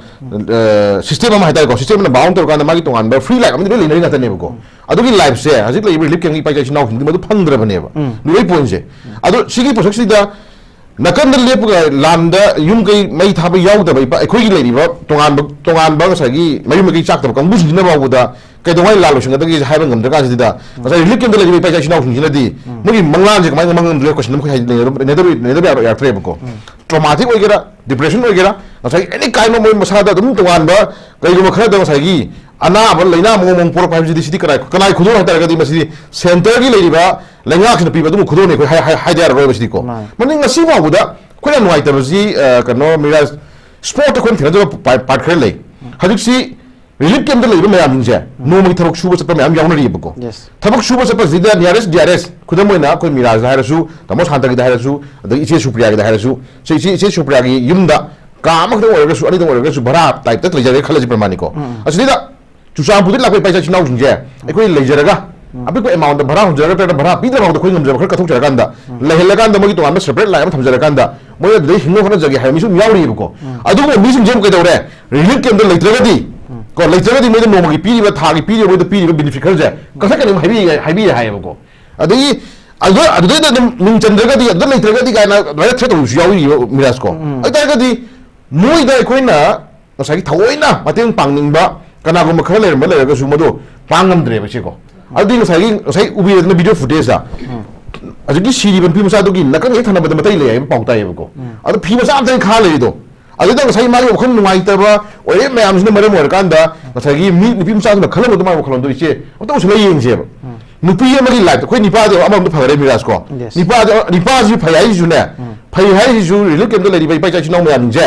ꯑ, ꯁꯤꯁꯇꯦꯝ ꯑꯃ ꯍꯥꯏꯇꯥꯔꯦꯀꯣ, ꯁꯤꯁꯇꯦꯝ ꯑꯃꯅ ꯕꯥꯎꯟ ꯇꯧꯔꯀꯥꯟꯗ ꯃꯥꯒꯤ ꯇꯣꯉꯥꯟꯕ ꯐ꯭ꯔꯤ ꯂꯥꯏꯠ ꯑꯃꯗꯤ ꯂꯣꯏ ꯂꯩꯅꯔꯤ ꯉꯥꯛꯇꯅꯦꯕꯀꯣ꯫ ꯑꯗꯨꯒꯤ ꯂꯥꯏꯐꯁꯦ ꯍꯧꯖꯤꯛ ꯂꯩꯔꯤꯕ ꯔꯤꯂꯤꯐ ꯀꯦꯝꯒꯤ ꯏꯄꯥ ꯏꯆꯥ ꯏꯆꯤꯟ ꯏꯅꯥꯎꯁꯤꯡꯗꯤ ꯃꯗꯨ ꯐꯪꯗ꯭ꯔꯕꯅꯦꯕ꯫ ꯎꯝ꯫ ꯂꯨꯔꯩ ꯄꯣꯏꯟꯁꯦ꯫ ꯑꯗꯣ ꯁꯤꯒꯤ ꯄ꯭ꯔꯣꯁꯦꯁꯁꯤꯗ ꯅꯥꯀꯟꯗ ꯂꯦꯞꯄꯒ ꯂꯥꯟꯗ ꯌꯨꯝ ꯀꯩ ꯃꯩ ꯊꯥꯕ ꯌꯥꯎꯗꯕ ꯏꯄꯥ-, ꯑꯩꯈꯣꯏꯒꯤ ꯂꯩꯔꯤꯕ ꯇꯣꯉꯥꯟꯕ, ꯇꯣꯉꯥꯟꯕ ꯉꯁꯥꯏꯒꯤ ꯃꯌꯨꯝ ꯃꯀꯩ ꯆꯥꯛꯇꯕ ꯀꯥꯡꯕꯨꯁꯤꯡꯁꯤꯅ ꯐꯥꯎꯕꯗ ꯀꯩꯗꯧꯉꯩ ꯂꯥꯟ ꯂꯣꯏꯁꯤꯟꯒꯗꯒꯦꯁꯦ ꯍꯥꯏꯕ ꯉꯝꯗ꯭ꯔꯀꯥꯟꯁꯤꯗ, ꯉꯁꯥꯏ ꯔꯤꯂꯤꯐ ꯀꯦꯝꯞꯇ ꯂꯩꯔꯤꯕ ꯏꯄꯥ ꯏꯆꯥ ꯏꯆꯤꯟ ꯏꯅꯥꯎꯁꯤꯡꯁꯤꯅꯗꯤ ꯃꯣꯏꯒꯤ ꯃꯪꯂꯥꯟꯁꯦ ꯀꯃꯥꯏꯅ ꯃꯪꯉꯝꯗꯣꯏꯅꯣ ꯀꯣꯏꯁꯟ ꯑꯃꯈꯛ ꯍꯥꯏꯗꯤ ꯂꯩꯅꯗꯕ, ꯂꯩꯅꯗꯕ, ꯂꯩꯅꯗꯕ ꯌꯥꯔꯛꯇ꯭ꯔꯦꯕꯀꯣ꯫ ꯇ꯭ꯔꯣꯃꯥꯇꯤꯛ ꯑꯣꯏꯒꯦꯔꯥ, ꯗꯤꯄ꯭ꯔꯦꯁꯟ ꯑꯣꯏꯒꯦꯔꯥ, ꯉꯁꯥꯏꯒꯤ ꯑꯦꯅꯤ ꯀꯥꯏꯟ ꯑꯣꯐ ꯃꯣꯏ ꯃꯁꯥꯗ ꯑꯗꯨꯝ ꯇꯣꯉꯥꯟꯕ ꯀꯩꯒꯨꯝꯕ ꯈꯔꯗ ꯉꯁꯥꯏꯒꯤ ꯑꯅꯥꯕ ꯂꯥꯏꯅꯥ ꯃꯑꯣꯡ ꯃꯑꯣꯡ ꯄꯣꯔꯛꯄ ꯍꯥꯏꯕꯁꯤꯗꯤ, ꯁꯤꯗꯤ ꯀꯅꯥꯏ, ꯀꯅꯥꯏ ꯈꯨꯗꯣꯜ ꯍꯥꯏꯇꯥꯔꯒꯗꯤ, ꯃꯁꯤꯗꯤ centreꯒꯤ ꯂꯩꯔꯤꯕ ꯂꯩꯉꯥꯛꯁꯤꯅ ꯄꯤꯕ ꯑꯗꯨꯒꯨꯝꯕ ꯈꯨꯗꯣꯜꯅꯤ ꯑꯩꯈꯣꯏ ꯍꯥꯏ-, ꯍꯥꯏ-, ꯍꯥꯏꯗ ꯌꯥꯔꯔꯣꯏꯕ ꯁꯤꯗꯤꯀꯣ꯫ ꯃꯥꯅꯤ꯫ ꯃꯅꯤꯡ ꯉꯁꯤ ꯐꯥꯎꯕꯗ ꯑꯩꯈꯣꯏꯅ ꯅꯨꯡꯉꯥꯏꯇꯕꯁꯤ, ꯑ, ꯀꯩꯅꯣ, ꯃꯤꯔꯥꯖ, sportꯇ ꯑꯩꯈꯣꯏꯅ ꯊꯦꯡꯅꯖꯕ part, part ꯈꯔ ꯂꯩ꯫ ꯍꯧꯖꯤꯛꯁꯤ relief campꯇ ꯂꯩꯕ ꯃꯌꯥꯝꯁꯤꯡꯁꯦ ꯅꯣꯡꯃꯒꯤ ꯊꯕꯛ ꯁꯨꯕ ꯆꯠꯄ ꯃꯌꯥꯝ ꯌꯥꯎꯅꯔꯤꯕꯀꯣ꯫ Yes. ꯊꯕꯛ ꯁꯨꯕ ꯆꯠꯄꯁꯤꯗ nearest D R S, ꯈꯨꯗꯝ ꯑꯣꯏꯅ ꯑꯩꯈꯣꯏ ꯃꯤꯔꯥꯖꯇ ꯍꯥꯏꯔꯁꯨ, ꯇꯥꯃꯣ ꯁꯥꯟꯇꯒꯤꯗ ꯍꯥꯏꯔꯁꯨ, ꯑꯗꯒꯤ ꯏꯆꯦ ꯁꯨꯄ꯭ꯔꯤꯌꯥꯒꯤꯗ ꯍꯥꯏꯔꯁꯨ, ꯁꯤ ꯏꯆꯦ, ꯏꯆꯦ ꯁꯨꯄ꯭ꯔꯤꯌꯥꯒꯤ ꯌꯨꯝꯗ ꯀꯥ ꯑꯃꯈꯛꯇꯪ ꯑꯣꯏꯔꯒꯁꯨ, ꯑꯅꯤꯗꯪ ꯑꯣꯏꯔꯒꯁꯨ ꯚꯔꯥ typeꯇ ꯂꯩꯖꯔꯦ ꯈꯜꯂꯁꯤ ꯄ꯭ꯔꯃꯥꯅꯤꯀꯣ꯫ ꯑꯁꯤꯗ ꯆꯨꯔꯆꯥꯟꯄꯨꯔꯗꯒꯤ ꯂꯥꯛꯄ ꯏꯄꯥ ꯏꯆꯥ ꯏꯆꯤꯟ ꯏꯅꯥꯎꯁꯤꯡꯁꯦ ꯑꯩꯈꯣꯏ ꯂꯩꯖꯔꯒ, ꯑꯄꯤꯛꯄ amountꯇ ꯚꯔꯥ ꯍꯨꯟꯖꯔꯒ ꯅꯠꯇ꯭ꯔꯒ ꯚꯔꯥ ꯄꯤꯗ꯭ꯔ ꯐꯥꯎꯗ ꯑꯩꯈꯣꯏ ꯉꯝꯖꯕ ꯈꯔ ꯀꯠꯊꯣꯛꯆꯔꯀꯥꯟꯗ, ꯂꯩꯍꯜꯂꯀꯥꯟꯗ ꯃꯣꯏꯒꯤ ꯇꯣꯉꯥꯟꯕ separate line ꯑꯃ ꯊꯝꯖꯔꯀꯥꯟꯗ, ꯃꯣꯏ ꯑꯗꯨꯗꯩ ꯍꯤꯡꯅꯕ ꯍꯣꯠꯅꯖꯒꯦ ꯍꯥꯏꯕ ꯃꯤꯁꯨ ꯑꯗꯨꯝ ꯌꯥꯎꯔꯤꯕꯀꯣ꯫ ꯑꯗꯨꯒꯨꯝꯕ ꯃꯤꯁꯤꯡꯁꯦ ꯑꯃꯨꯛ ꯀꯩꯗꯧꯔꯦ? Relief campꯇ ꯂꯩꯇ꯭ꯔꯒꯗꯤ, ꯀꯣ, ꯂꯩꯇ꯭ꯔꯒꯗꯤ ꯃꯣꯏꯗ ꯅꯣꯡꯃꯒꯤ ꯄꯤꯔꯤꯕ, ꯊꯥꯒꯤ ꯄꯤꯔꯤꯕ, ꯃꯣꯏꯗ ꯄꯤꯔꯤꯕ benefit ꯈꯔꯁꯦ ꯀꯛꯊꯠꯀꯅꯤ ꯑꯃꯨꯛ ꯍꯥꯏꯕꯤ-, ꯍꯥꯏꯕꯤꯔꯦ ꯍꯥꯏꯌꯦꯕꯀꯣ꯫ ꯑꯗꯒꯤ ꯑꯗꯨ, ꯑꯗꯨꯗꯩꯗ ꯑꯗꯨꯝ ꯃꯤꯡ ꯆꯟꯗ꯭ꯔꯒꯗꯤ, ꯑꯗꯨꯗ ꯂꯩꯇ꯭ꯔꯒꯗꯤ ꯀꯥꯏꯅ ꯑꯗꯨꯃꯥꯏꯅ threat ꯇꯧꯕꯁꯨ ꯌꯥꯎꯔꯤꯕ ꯃꯤꯔꯥꯖꯀꯣ꯫ ꯑꯗꯨ ꯇꯥꯔꯒꯗꯤ ꯃꯣꯏꯗ ꯑꯩꯈꯣꯏꯅ ꯉꯁꯥꯏꯒꯤ ꯊꯑꯣꯏꯅ ꯃꯇꯦꯡ ꯄꯥꯡꯅꯤꯡꯕ ꯀꯅꯥꯒꯨꯝꯕ ꯈꯔ ꯂꯩꯔꯝꯕ ꯂꯩꯔꯒꯁꯨ ꯃꯗꯨ ꯄꯥꯡ ꯉꯝꯗ꯭ꯔꯦꯕ ꯁꯤꯀꯣ꯫ ꯑꯗꯨꯗꯤ ꯉꯁꯥꯏꯒꯤ, ꯉꯁꯥꯏ ꯎꯕꯤꯔꯦꯗꯅ video footageꯇ, ꯍꯧꯖꯤꯛꯀꯤ ꯁꯤꯔꯤꯕ ꯅꯨꯄꯤ ꯃꯆꯥꯗꯨꯒꯤ ꯅꯥꯀꯟ ꯍꯦꯛ ꯊꯪꯅꯕꯗ ꯃꯇꯩ ꯂꯩ ꯍꯥꯏꯕ ꯄꯥꯎ ꯇꯥꯏꯌꯦꯕꯀꯣ꯫ ꯑꯗꯣ ꯐꯤ ꯃꯆꯥ ꯑꯝꯇꯪ ꯈꯥ ꯂꯩꯔꯤꯗꯣ, ꯑꯗꯨꯗ ꯉꯁꯥꯏ ꯃꯥꯒꯤ ꯋꯥꯈꯜ ꯅꯨꯡꯉꯥꯏꯇꯕ ꯑꯣꯏꯔꯦ ꯃꯌꯥꯝꯁꯤꯅ ꯃꯔꯝ ꯑꯣꯏꯔꯀꯥꯟꯗ, ꯉꯁꯥꯏꯒꯤ ꯃꯤ, ꯅꯨꯄꯤ ꯃꯆꯥꯗꯨꯅ ꯈꯜꯂꯝꯕꯗꯣ, ꯃꯥꯒꯤ ꯋꯥꯈꯜꯂꯣꯟꯗꯣ, ꯏꯆꯦ, ꯑꯝꯇ ꯎꯁꯜꯂ ꯌꯦꯡꯁꯦꯕ꯫ ꯅꯨꯄꯤ ꯑꯃꯒꯤ life, ꯑꯩꯈꯣꯏ ꯅꯤꯄꯥꯗꯤ ꯑꯃꯔꯣꯝꯗ ꯐꯈꯔꯦ ꯃꯤꯔꯥꯖꯀꯣ꯫ Yes. ꯅꯤꯄꯥꯗꯤ, ꯅꯤꯄꯥꯁꯤꯁꯨ ꯐꯩ ꯍꯥꯏꯁꯤꯁꯨꯅꯦ, ꯐꯩ ꯍꯥꯏꯁꯤꯁꯨ relief campꯇ ꯂꯩꯔꯤꯕ ꯏꯄꯥ ꯏꯆꯥ ꯏꯆꯤꯟ ꯏꯅꯥꯎ ꯃꯌꯥꯝꯁꯤꯡꯁꯦ,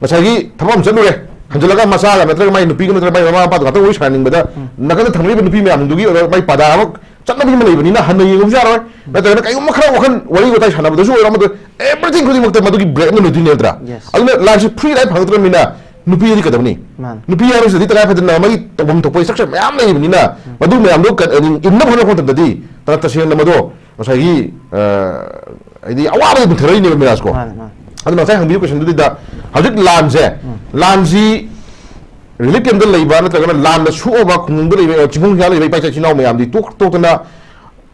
ꯉꯁꯥꯏꯒꯤ ꯊꯕꯛ ꯑꯃ ꯆꯠꯂꯨꯔꯦ, ꯍꯟꯖꯤꯜꯂꯒ ꯃꯆꯥꯒ ꯅꯠꯇ꯭ꯔꯒ ꯃꯥꯏ ꯅꯨꯄꯤꯒ ꯅꯠꯇ꯭ꯔꯒ ꯃꯥꯏ ꯃꯃꯥ ꯃꯄꯥꯗꯨꯒ ꯉꯥꯛꯇꯪ ꯋꯥꯔꯤ ꯁꯥꯟꯅꯅꯤꯡꯕꯗ, ꯅꯥꯀꯟꯗ ꯊꯪꯅꯔꯤꯕ ꯅꯨꯄꯤ ꯃꯌꯥꯝꯗꯨꯒꯤ ꯑꯣꯏꯕ ꯃꯥꯏ ꯄꯥꯗꯥ ꯑꯃ ꯆꯠꯅꯕꯤ ꯑꯃ ꯂꯩꯕꯅꯤꯅ ꯍꯟꯅ ꯌꯦꯡꯉꯨꯕꯁꯨ ꯌꯥꯔꯣꯏ꯫ ꯅꯠꯇ꯭ꯔꯒꯅ ꯀꯩꯒꯨꯝꯕ ꯈꯔ ꯋꯥꯈꯜ ꯋꯥꯔꯤ ꯋꯥꯇꯥꯏ ꯁꯥꯟꯅꯕꯗꯁꯨ ꯑꯣꯏꯔꯣ, ꯑꯃꯗ everything ꯈꯨꯗꯤꯡꯃꯛꯇ ꯃꯗꯨꯒꯤ break ꯑꯃ ꯂꯩꯗꯣꯏꯅꯦ ꯅꯠꯇ꯭ꯔꯥ? Yes. ꯑꯗꯨꯅ lifeꯁꯦ free life ꯐꯪꯉꯛꯇ꯭ꯔꯕꯅꯤꯅ ꯅꯨꯄꯤꯗꯤ ꯀꯩꯗꯧꯅꯤ? ꯃꯥꯅꯤ. ꯅꯨꯄꯤ ꯍꯥꯏꯕꯁꯤꯗꯤ ꯇꯉꯥꯏ ꯐꯗꯅ ꯃꯥꯒꯤ ꯇꯧꯐꯝ ꯊꯣꯛꯄ structure ꯃꯌꯥꯝ ꯂꯩꯕꯅꯤꯅ, ꯃꯗꯨ ꯃꯌꯥꯝꯗꯣ ꯀ-, ꯏꯟꯅꯕ ꯍꯣꯠꯅꯔꯛꯄ ꯃꯇꯝꯗꯗꯤ ꯇ-, ꯇꯁꯦꯡꯅ ꯃꯗꯣ ꯉꯁꯥꯏꯒꯤ, ꯑ, ꯍꯥꯏꯗꯤ ꯑꯋꯥꯕꯗ ꯑꯗꯨꯝ ꯊꯦꯡꯅꯔꯤꯅꯦꯕ ꯃꯤꯔꯥꯖꯀꯣ꯫ ꯃꯥꯅꯤ, ꯃꯥꯅꯤ. ꯑꯗꯨꯅ ꯉꯁꯥꯏ ꯍꯪꯕꯤꯌꯨ questionꯗꯨꯗ ꯍꯧꯖꯤꯛ ꯂꯥꯟꯁꯦ, ꯂꯥꯟꯁꯤ relief campꯇ ꯂꯩꯕ ꯅꯠꯇ꯭ꯔꯒꯅ ꯂꯥꯟꯗ ꯁꯣꯛꯑꯕ ꯈꯨꯡꯒꯪꯗ ꯂꯩꯕ, ꯆꯤꯡꯈꯣꯡ ꯆꯤꯡꯌꯥ ꯂꯩꯕ ꯏꯄꯥ ꯏꯆꯥ ꯏꯆꯤꯟ ꯏꯅꯥꯎ ꯃꯌꯥꯝꯗꯤ ꯇꯣꯛ ꯇꯣꯛꯇꯅ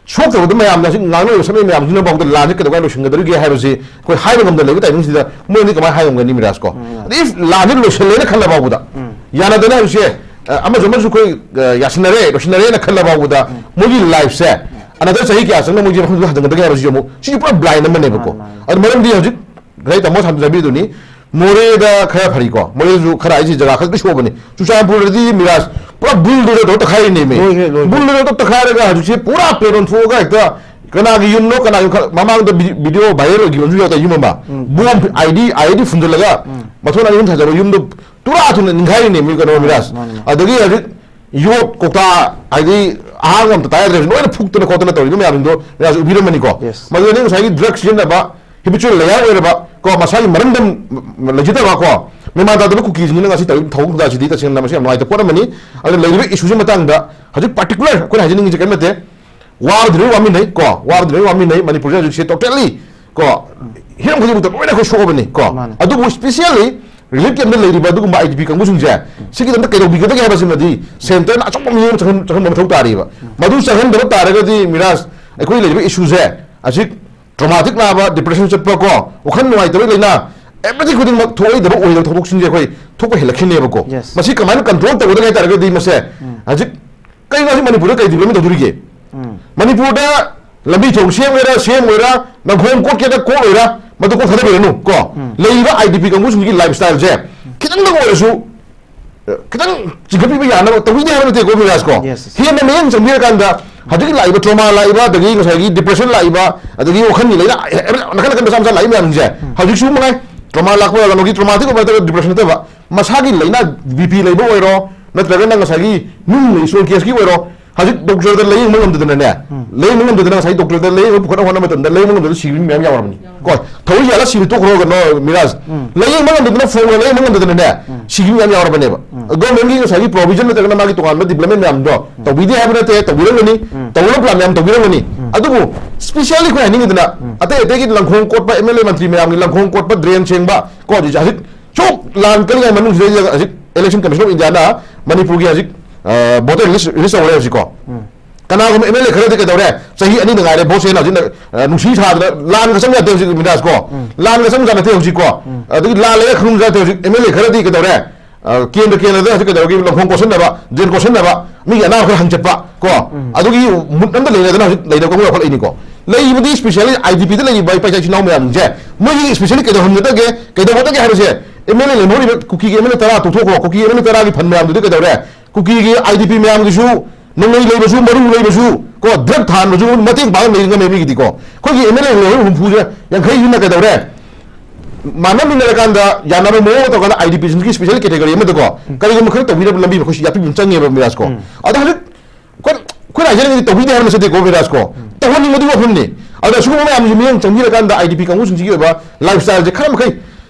ꯁꯣꯛꯇꯕꯗ ꯃꯌꯥꯝꯅ ꯍꯧꯖꯤꯛ ꯉꯥꯡꯅꯔꯤꯕ ꯁꯛꯅꯩ ꯃꯌꯥꯝꯁꯤꯅ ꯐꯥꯎꯗ ꯂꯥꯟꯁꯦ ꯀꯩꯗꯧꯉꯩ ꯂꯣꯏꯁꯤꯟꯒꯗꯧꯔꯤꯒꯦ ꯍꯥꯏꯕꯁꯤ ꯑꯩꯈꯣꯏ ꯍꯥꯏꯕ ꯉꯝꯗꯅ ꯂꯩꯕ timingꯁꯤꯗ ꯃꯣꯏꯅꯗꯤ ꯀꯃꯥꯏꯅ ꯍꯥꯏꯔꯝꯒꯅꯤ ꯃꯤꯔꯥꯖꯀꯣ? ꯎꯝ. ꯑꯗ if ꯂꯥꯟꯁꯦ ꯂꯣꯏꯁꯤꯜꯂꯦꯅ ꯈꯜꯂ ꯐꯥꯎꯕꯗ, ꯎꯝ. ꯌꯥꯅꯗꯅ ꯍꯧꯖꯤꯛꯁꯦ, ꯑ, ꯑꯃꯁꯨ ꯑꯃꯁꯨ ꯑꯩꯈꯣꯏ, ꯑ, ꯌꯥꯁꯤꯟꯅꯔꯦ, ꯂꯣꯏꯁꯤꯟꯅꯔꯦꯅ ꯈꯜꯂ ꯐꯥꯎꯕꯗ ꯎꯝ. ꯃꯣꯏꯒꯤ lifeꯁꯦ another ꯆꯍꯤ ꯀꯌꯥ ꯆꯪꯅ ꯃꯣꯏꯁꯦ ꯃꯐꯝꯗꯨꯗ ꯍꯟꯖꯤꯟꯒꯗꯒꯦ ꯍꯥꯏꯕꯁꯤ ꯑꯃꯨꯛ ꯁꯤꯁꯨ ꯄꯨꯔꯥ blind ꯑꯃꯅꯦꯕꯀꯣ꯫ ꯃꯥꯅꯤ, ꯃꯥꯅꯤ. ꯑꯗꯨ ꯃꯔꯝꯗꯤ ꯍꯧꯖꯤꯛ ꯉꯁꯥꯏ ꯇꯥꯃꯣ ꯁꯥꯟꯇ ꯆꯥꯕꯤꯗꯨꯅꯤ, ꯃꯣꯔꯦꯗ ꯈꯔ ꯐꯔꯤꯀꯣ, ꯃꯣꯔꯦꯗꯁꯨ ꯈꯔ ꯑꯩꯁꯦ ꯖꯒꯥ ꯈꯛꯇ ꯁꯣꯛꯑꯕꯅꯤ꯫ ꯆꯨꯔꯆꯥꯟꯄꯨꯔꯗꯗꯤ ꯃꯤꯔꯥꯖ ꯄꯨꯔꯥ ꯕꯨꯜꯗꯣꯖꯔ ꯇꯧꯔ ꯇꯛꯈꯥꯏꯔꯤꯅꯦꯃꯤ꯫ ꯂꯣꯏꯈ꯭ꯔꯦ, ꯂꯣꯏꯈ꯭ꯔꯦ꯫ ꯕꯨꯜꯗꯣꯖꯔ ꯇꯧꯔ ꯇꯛꯈꯥꯏꯔꯒ ꯍꯧꯖꯤꯛꯁꯦ ꯄꯨꯔꯥ ꯄ꯭ꯂꯦꯟ ꯑꯣꯟꯊꯣꯛꯑꯒ ꯍꯦꯛꯇ ꯀꯅꯥꯒꯤ ꯌꯨꯝꯅꯣ, ꯀꯅꯥꯒꯤ ꯌꯨꯝ ꯈ-, ꯃꯃꯥꯡꯗ ꯚꯤ-, ꯚꯤꯗꯤꯑꯣ ꯚꯥꯏꯔꯦꯜ ꯑꯣꯏꯈꯤꯕ ꯑꯃꯁꯨ ꯌꯥꯎꯗ, ꯌꯨꯝ ꯑꯃ꯫ ꯎꯝ꯫ Bomb I D, I D ꯐꯨꯝꯖꯤꯜꯂꯒ ꯎꯝ꯫ ꯃꯊꯣꯟ ꯑꯅꯤ ꯑꯍꯨꯝ ꯊꯥꯖꯕ ꯌꯨꯝꯗꯣ ꯇꯨꯔꯥ ꯊꯨꯅ ꯅꯤꯡꯈꯥꯏꯔꯤꯅꯦꯃꯤ, ꯀꯩꯅꯣ, ꯃꯥꯅꯦ, ꯃꯤꯔꯥꯖ꯫ ꯃꯥꯅꯦ, ꯃꯥꯅꯦ꯫ ꯑꯗꯒꯤ ꯍꯧꯖꯤꯛ ꯌꯣꯠ ꯀꯧꯇꯥ, ꯍꯥꯏꯗꯤ ꯑꯍꯥꯡꯕ ꯑꯝꯇ ꯇꯥ ꯌꯥꯗ꯭ꯔꯦ, ꯂꯣꯏꯅ ꯐꯨꯛꯇꯅ ꯈꯣꯠꯇꯅ ꯇꯧꯔꯤꯕ ꯃꯌꯥꯝꯁꯤꯡꯗꯣ ꯃꯤꯔꯥꯖ ꯎꯕꯤꯔꯝꯃꯅꯤꯀꯣ꯫ Yes. ꯃꯗꯨꯗꯤ ꯉꯁꯥꯏꯒꯤ ꯗ꯭ꯔꯒ ꯁꯤꯖꯤꯟꯅꯕ, ꯍꯦꯕꯤꯆꯨꯋꯦꯜ ꯂꯦꯌꯔ ꯑꯣꯏꯔꯕ ꯀꯣ, ꯃꯁꯥꯒꯤ ꯃꯔꯝꯗꯝ ꯂꯩꯖꯗꯕ ꯀꯣ, ꯃꯦꯃꯥꯟ ꯇꯥꯗꯕ ꯀꯨꯀꯤꯁꯤꯡꯁꯤꯅ ꯉꯁꯤ ꯇꯧꯔꯤꯕ ꯊꯧꯑꯣꯡ ꯊꯧꯗꯥꯁꯤꯗꯤ ꯇꯁꯦꯡꯅ ꯃꯁꯤ ꯌꯥꯝ ꯅꯨꯡꯉꯥꯏꯇꯕ ꯄꯣꯠ ꯑꯃꯅꯤ꯫ ꯑꯗꯨꯅ ꯂꯩꯔꯤꯕ ꯏꯁꯨꯁꯤ ꯃꯇꯥꯡꯗ ꯍꯧꯖꯤꯛ ꯄꯥꯔꯇꯤꯀꯨꯂꯔ ꯑꯩꯈꯣꯏꯅ ꯍꯥꯏꯖꯅꯤꯡꯉꯤꯁꯤ ꯀꯔꯤꯝ ꯅꯠꯇꯦ꯫ ꯋꯥꯔꯗꯨꯅ ꯂꯣꯏ ꯋꯥꯃꯤꯟꯅꯩ ꯀꯣ, ꯋꯥꯔꯗꯨꯅ ꯂꯣꯏ ꯋꯥꯃꯤꯟꯅꯩ꯫ ꯃꯅꯤꯄꯨꯔꯁꯦ ꯍꯧꯖꯤꯛꯁꯦ ꯇꯣꯇꯦꯜꯂꯤ ꯀꯣ, ꯍꯤꯔꯝ ꯈꯨꯗꯤꯡꯃꯛꯇ ꯂꯣꯏꯅ ꯑꯩꯈꯣꯏ ꯁꯣꯛꯑꯕꯅꯤ ꯀꯣ꯫ ꯃꯥꯅꯦ꯫ ꯑꯗꯨꯕꯨ ꯁ꯭ꯄꯤꯁꯤꯌꯦꯜꯂꯤ ꯔꯤꯂꯤꯐ ꯀꯦꯝꯞꯇ ꯂꯩꯔꯤꯕ ꯑꯗꯨꯒꯨꯝꯕ ꯑꯥꯏ ꯗꯤ ꯄꯤ ꯀꯥꯡꯕꯨꯁꯤꯡꯁꯦ ꯁꯤꯒꯤꯗꯃꯛꯇ ꯀꯩꯗꯧꯕꯤꯒꯗꯒꯦ ꯍꯥꯏꯕꯁꯤꯃꯗꯤ ꯁꯦꯟꯇꯔꯅ ꯑꯆꯧꯕ ꯃꯤꯠꯌꯦꯡ ꯑꯃ ꯆꯪꯍꯟ-, ꯆꯪꯍꯟꯕ ꯃꯊꯧ ꯇꯥꯔꯤꯕ꯫ ꯃꯗꯨ ꯆꯪꯍꯟꯗꯕ ꯇꯥꯔꯒꯗꯤ ꯃꯤꯔꯥꯖ, ꯑꯩꯈꯣꯏ ꯂꯩꯔꯤꯕ ꯏꯁꯨꯁꯦ ꯍꯧꯖꯤꯛ ꯇ꯭ꯔꯣꯃꯥꯇꯤꯛ ꯅꯥꯕ, ꯗꯤꯄ꯭ꯔꯦꯁꯟ ꯆꯠꯄ ꯀꯣ, ꯋꯥꯈꯜ ꯅꯨꯡꯉꯥꯏꯇꯕ ꯂꯩꯅꯥ, ꯑꯦꯚ꯭ꯔꯤꯊꯤꯡ ꯈꯨꯗꯤꯡꯃꯛ ꯊꯣꯛꯑꯣꯏꯗꯕ ꯑꯣꯏꯗꯕ ꯊꯧꯗꯣꯛꯁꯤꯡꯁꯦ ꯑꯩꯈꯣꯏ ꯊꯣꯛꯄ ꯍꯦꯜꯂꯛꯈꯤꯅꯦꯕꯀꯣ꯫ Yes. ꯃꯁꯤ ꯀꯃꯥꯏꯅ ꯀꯟꯇ꯭ꯔꯣꯜ ꯇꯧꯒꯗꯒꯦ ꯍꯥꯏ ꯇꯥꯔꯒꯗꯤ ꯃꯁꯦ ꯍꯧꯖꯤꯛ ꯀꯩꯅꯣ ꯍꯧꯖꯤꯛ ꯃꯅꯤꯄꯨꯔꯗ ꯀꯩ ꯗꯤꯕ꯭ꯂꯞꯃꯦꯟ ꯇꯧꯗꯣꯔꯤꯒꯦ? ꯎꯝ꯫ ꯃꯅꯤꯄꯨꯔꯗ ꯂꯝꯕꯤ ꯊꯣꯡ ꯁꯦꯝꯒꯦꯔꯥ ꯁꯦꯝꯃꯣꯏꯔꯥ, ꯂꯪꯈꯣꯡ ꯀꯣꯠꯀꯦꯔꯥ ꯀꯣꯠꯂꯣꯏꯔꯥ, ꯃꯗꯨ ꯀꯣꯛ ꯊꯥꯗꯕꯤꯔꯅꯨ ꯀꯣ꯫ ꯎꯝ꯫ ꯂꯩꯔꯤꯕ ꯑꯥꯏ ꯗꯤ ꯄꯤ ꯀꯥꯡꯕꯨꯁꯤꯡꯒꯤ ꯂꯥꯏꯐ ꯁ꯭ꯇꯥꯏꯜꯁꯦ ꯈꯤꯇꯪꯗꯪ ꯑꯣꯏꯔꯁꯨ, ꯑ, ꯈꯤꯇꯪ ꯆꯤꯡꯈꯠꯄꯤꯕ ꯌꯥꯅꯕ ꯇꯧꯕꯤꯗꯦ ꯍꯥꯏꯕ ꯅꯠꯇꯦꯀꯣ ꯃꯤꯔꯥꯖ ꯀꯣ꯫ Yes. ꯍꯦꯟꯅ ꯃꯤꯠꯌꯦꯡ ꯆꯪꯕꯤꯔꯀꯥꯟꯗ ꯍꯧꯖꯤꯛꯀꯤ ꯂꯥꯛꯏꯕ ꯇ꯭ꯔꯣꯃꯥ ꯂꯥꯛꯏꯕ, ꯑꯗꯒꯤ ꯉꯁꯥꯏꯒꯤ ꯗꯤꯄ꯭ꯔꯦꯁꯟ ꯂꯥꯛꯏꯕ, ꯑꯗꯒꯤ ꯋꯥꯈꯜꯒꯤ ꯂꯥꯏꯅꯥ ꯅꯥꯀꯟ ꯅꯥꯀꯟ ꯃꯆꯥ ꯃꯆꯥ ꯂꯥꯛꯏ ꯃꯌꯥꯝꯁꯤꯡꯁꯦ ꯍꯧꯖꯤꯛꯁꯨ ꯃꯉꯥꯏ, ꯇ꯭ꯔꯣꯃꯥ ꯂꯥꯛꯄ, ꯀꯩꯅꯣꯒꯤ ꯇ꯭ꯔꯣꯃꯥꯇꯤꯛ ꯑꯣꯏꯕ ꯅꯠꯇꯕ, ꯗꯤꯄ꯭ꯔꯦꯁꯟ ꯅꯠꯇꯕ, ꯃꯁꯥꯒꯤ ꯂꯥꯏꯅꯥ ꯕꯤ ꯄꯤ ꯂꯩꯕ ꯑꯣꯏꯔꯣ, ꯅꯠꯇ꯭ꯔꯒꯅ ꯉꯁꯥꯏꯒꯤ ꯅꯨꯡ ꯂꯩ ꯁꯣꯜ ꯀꯦꯁꯀꯤ ꯑꯣꯏꯔꯣ, ꯍꯧꯖꯤꯛ ꯗꯣꯛꯇꯔꯗ ꯂꯥꯌꯦꯡꯕ ꯉꯝꯗꯗꯅꯅꯦ, ꯂꯥꯌꯦꯡꯕ ꯉꯝꯗꯗꯅ ꯉꯁꯥꯏ ꯗꯣꯛꯇꯔꯗ ꯂꯥꯌꯦꯡꯕ ꯄꯨꯈꯠꯅꯕ ꯍꯣꯠꯅꯕ ꯃꯇꯝꯗ ꯂꯥꯌꯦꯡꯕ ꯉꯝꯗꯗꯅ ꯁꯤꯕ ꯃꯤ ꯃꯌꯥꯝ ꯌꯥꯎꯔꯕꯅꯤ ꯀꯣ꯫ ꯊꯋꯥꯏ ꯌꯥꯜꯂ ꯁꯤꯕ ꯇꯣꯛꯈ꯭ꯔꯣ, ꯀꯩꯅꯣ ꯃꯤꯔꯥꯖ, ꯂꯥꯌꯦꯡꯕ ꯉꯝꯗꯗꯅ, ꯐꯣꯟꯗ ꯂꯥꯌꯦꯡꯕ ꯉꯝꯗꯗꯅꯅꯦ ꯁꯤꯕ ꯃꯤ ꯃꯌꯥꯝ ꯌꯥꯎꯔꯕꯅꯦꯕ꯫ ꯒꯣꯔꯃꯦꯟꯒꯤ ꯉꯁꯥꯏꯒꯤ ꯄ꯭ꯔꯣꯚꯤꯖꯟ ꯅꯠꯇ꯭ꯔꯒꯅ ꯃꯥꯒꯤ ꯇꯣꯉꯥꯟꯕ ꯗꯤꯕ꯭ꯂꯞꯃꯦꯟ ꯃꯌꯥꯝꯗꯣ ꯇꯧꯕꯤꯗꯦ ꯍꯥꯏꯕ ꯅꯠꯇꯦ, ꯇꯧꯕꯤꯔꯝꯒꯅꯤ, ꯇꯧꯅꯕ ꯄ꯭ꯂꯥꯟ ꯃꯌꯥꯝ ꯇꯧꯕꯤꯔꯝꯒꯅꯤ꯫ ꯑꯗꯨꯕꯨ ꯁ꯭ꯄꯤꯁꯤꯌꯦꯜꯂꯤ ꯑꯩꯈꯣꯏ ꯍꯥꯏꯅꯤꯡꯉꯤꯗꯅ ꯑꯇꯩ ꯑꯇꯩꯒꯤ ꯂꯪꯈꯣꯡ ꯀꯣꯠꯄ, ꯑꯦꯝ ꯑꯦꯜ ꯑꯦ ꯃꯟꯇ꯭ꯔꯤ ꯃꯌꯥꯝꯒꯤ ꯂꯪꯈꯣꯡ ꯀꯣꯠꯄ, ꯗ꯭ꯔꯦꯟ ꯁꯦꯡꯕ ꯀꯣ, ꯍꯧꯖꯤꯛ ꯁꯨꯛ ꯂꯥꯟ ꯀꯜꯂꯤꯉꯩ ꯃꯅꯨꯡꯁꯤꯗꯩꯗ ꯍꯧꯖꯤꯛ ꯏꯂꯦꯛꯁꯟ ꯀꯃꯤꯁꯟ ꯑꯣꯐ ꯏꯟꯗꯤꯌꯥꯅ ꯃꯅꯤꯄꯨꯔꯒꯤ ꯍꯧꯖꯤꯛ, ꯑ, ꯚꯣꯇꯔ ꯂꯤꯁ ꯔꯤꯂꯤꯁ ꯇꯧꯔꯦ ꯍꯧꯖꯤꯛꯀꯣ꯫ ꯀꯅꯥꯒꯨꯝꯕ ꯑꯦꯝ ꯑꯦꯜ ꯑꯦ ꯈꯔꯗꯤ ꯀꯩꯗꯧꯔꯦ? ꯆꯍꯤ ꯑꯅꯤꯗ ꯉꯥꯏꯔꯦ ꯚꯣꯠꯁꯦꯅ ꯍꯧꯖꯤꯛ, ꯑ, ꯅꯨꯡꯁꯤ ꯁꯥꯗꯅ ꯂꯥꯟꯒ ꯆꯪ ꯌꯥꯗꯦ ꯍꯧꯖꯤꯛ ꯃꯤꯔꯥꯖ ꯀꯣ꯫ ꯂꯥꯟꯒ ꯆꯪ ꯌꯥꯗꯦ ꯍꯧꯖꯤꯛꯀꯣ꯫ ꯑꯗꯒꯤ ꯂꯥꯟ ꯂꯩꯔ ꯈꯪꯕ ꯌꯥꯗꯦ ꯍꯧꯖꯤꯛ ꯑꯦꯝ ꯑꯦꯜ ꯑꯦ ꯈꯔꯗꯤ ꯀꯩꯗꯧꯔꯦ? ꯑ, ꯀꯦꯟꯗ꯭ꯔ ꯀꯦꯟꯗ꯭ꯔꯗ ꯍꯧꯖꯤꯛ ꯀꯩꯗꯧꯔꯒꯦ? ꯂꯪꯈꯣꯡ ꯀꯣꯠꯁꯟꯅꯕ, ꯗ꯭ꯔꯦꯟ ꯀꯣꯠꯁꯟꯅꯕ, ꯃꯤꯒꯤ ꯑꯅꯥꯕ ꯈꯔ ꯍꯪꯆꯠꯄ ꯀꯣ꯫ ꯑꯗꯨꯒꯤ ꯃꯨꯠ ꯑꯝꯇ ꯂꯩꯅꯗꯅ ꯍꯧꯖꯤꯛ ꯂꯩꯅꯕ ꯀꯥꯡꯕꯨ ꯌꯥꯎꯈꯠꯂꯛꯏꯅꯤꯀꯣ꯫ ꯂꯩꯔꯤꯕꯗꯤ ꯁ꯭ꯄꯤꯁꯤꯌꯦꯜꯂꯤ ꯑꯥꯏ ꯗꯤ ꯄꯤꯗ ꯂꯩꯔꯤꯕ ꯏꯄꯥ ꯏꯆꯥ ꯏꯆꯤꯟ ꯏꯅꯥꯎ ꯃꯌꯥꯝꯁꯦ, ꯃꯣꯏꯒꯤ ꯁ꯭ꯄꯤꯁꯤꯌꯦꯜꯂꯤ ꯀꯩꯗꯧꯍꯟꯒꯗꯒꯦ, ꯀꯩꯗꯧꯒꯗꯒꯦ ꯍꯥꯏꯕꯁꯦ, ꯑꯦꯝ ꯑꯦꯜ ꯑꯦ ꯂꯩꯍꯧꯔꯤꯕ ꯀꯨꯀꯤꯒꯤ ꯑꯦꯝ ꯑꯦꯜ ꯑꯦ ꯇꯔꯥ ꯇꯣꯛꯊꯣꯛꯈ꯭ꯔꯣ, ꯀꯨꯀꯤ ꯑꯦꯝ ꯑꯦꯜ ꯑꯦ ꯇꯔꯥꯒꯤ ꯐꯟ ꯃꯌꯥꯝꯗꯨꯗꯤ ꯀꯩꯗꯧꯔꯦ? ꯀꯨꯀꯤꯒꯤ, ꯑꯥꯏ ꯗꯤ ꯄꯤ ꯃꯌꯥꯝꯒꯤꯁꯨ, ꯅꯣꯡꯂꯩ ꯂꯩꯕꯁꯨ, ꯃꯔꯨ ꯂꯩꯕꯁꯨ, ꯀꯣ, ꯗ꯭ꯔꯒ ꯊꯥꯍꯟꯕꯁꯨ ꯃꯇꯦꯡ ꯄꯥꯡꯕ ꯂꯩ ꯉꯝꯃꯦ ꯃꯤꯒꯤꯗꯤꯀꯣ꯫ ꯑꯩꯈꯣꯏꯒꯤ ꯑꯦꯝ ꯑꯦꯜ ꯑꯦ ꯂꯣꯏ ꯍꯨꯝꯐꯨꯁꯦ, ꯌꯥꯡꯈꯩꯁꯤꯅ ꯀꯩꯗꯧꯔꯦ? ꯃꯥꯟꯅꯃꯤꯟꯅꯔꯀꯥꯟꯗ ꯌꯥꯅꯕ ꯃꯑꯣꯡ ꯑꯃ ꯇꯧꯔꯀꯥꯟꯗ ꯑꯥꯏ ꯗꯤ ꯄꯤꯁꯤꯡꯒꯤ ꯁ꯭ꯄꯦꯁꯦꯜ ꯀꯦꯇꯦꯒꯣꯔꯤ ꯑꯃꯗꯀꯣ, ꯎꯝ꯫ ꯀꯔꯤꯒꯨꯝꯕ ꯈꯔ ꯇꯧꯕꯤꯅꯕ ꯂꯝꯕꯤ ꯑꯃ ꯑꯩꯈꯣꯏꯁꯨ ꯌꯥꯄꯤꯕ ꯑꯃ ꯆꯪꯉꯦꯕ ꯃꯤꯔꯥꯖꯀꯣ꯫ ꯎꯝ꯫ ꯑꯗꯣ ꯍꯧꯖꯤꯛ ꯑꯩꯈꯣꯏ, ꯑꯩꯈꯣꯏ ꯔꯥꯏꯖꯅꯗꯤ ꯇꯧꯕꯤꯗꯦ ꯍꯥꯏꯕ ꯅꯠꯆꯗꯦꯀꯣ ꯃꯤꯔꯥꯖꯀꯣ꯫ ꯎꯝ꯫ ꯇꯧꯍꯟꯅꯤꯡꯕꯗꯨꯒꯤ ꯋꯥꯐꯝꯅꯤ꯫ ꯑꯗ ꯁꯤꯒꯨꯝꯕ ꯃꯌꯥꯝꯁꯤ ꯃꯤꯠꯌꯦꯡ ꯆꯪꯕꯤꯔꯀꯥꯟꯗ ꯑꯥꯏ ꯗꯤ ꯄꯤ ꯀꯥꯡꯕꯨꯁꯤꯡꯁꯤꯒꯤ ꯑꯣꯏꯕ ꯂꯥꯏꯐ ꯁ꯭ꯇꯥꯏꯜꯁꯦ ꯈꯔ ꯃꯈꯩ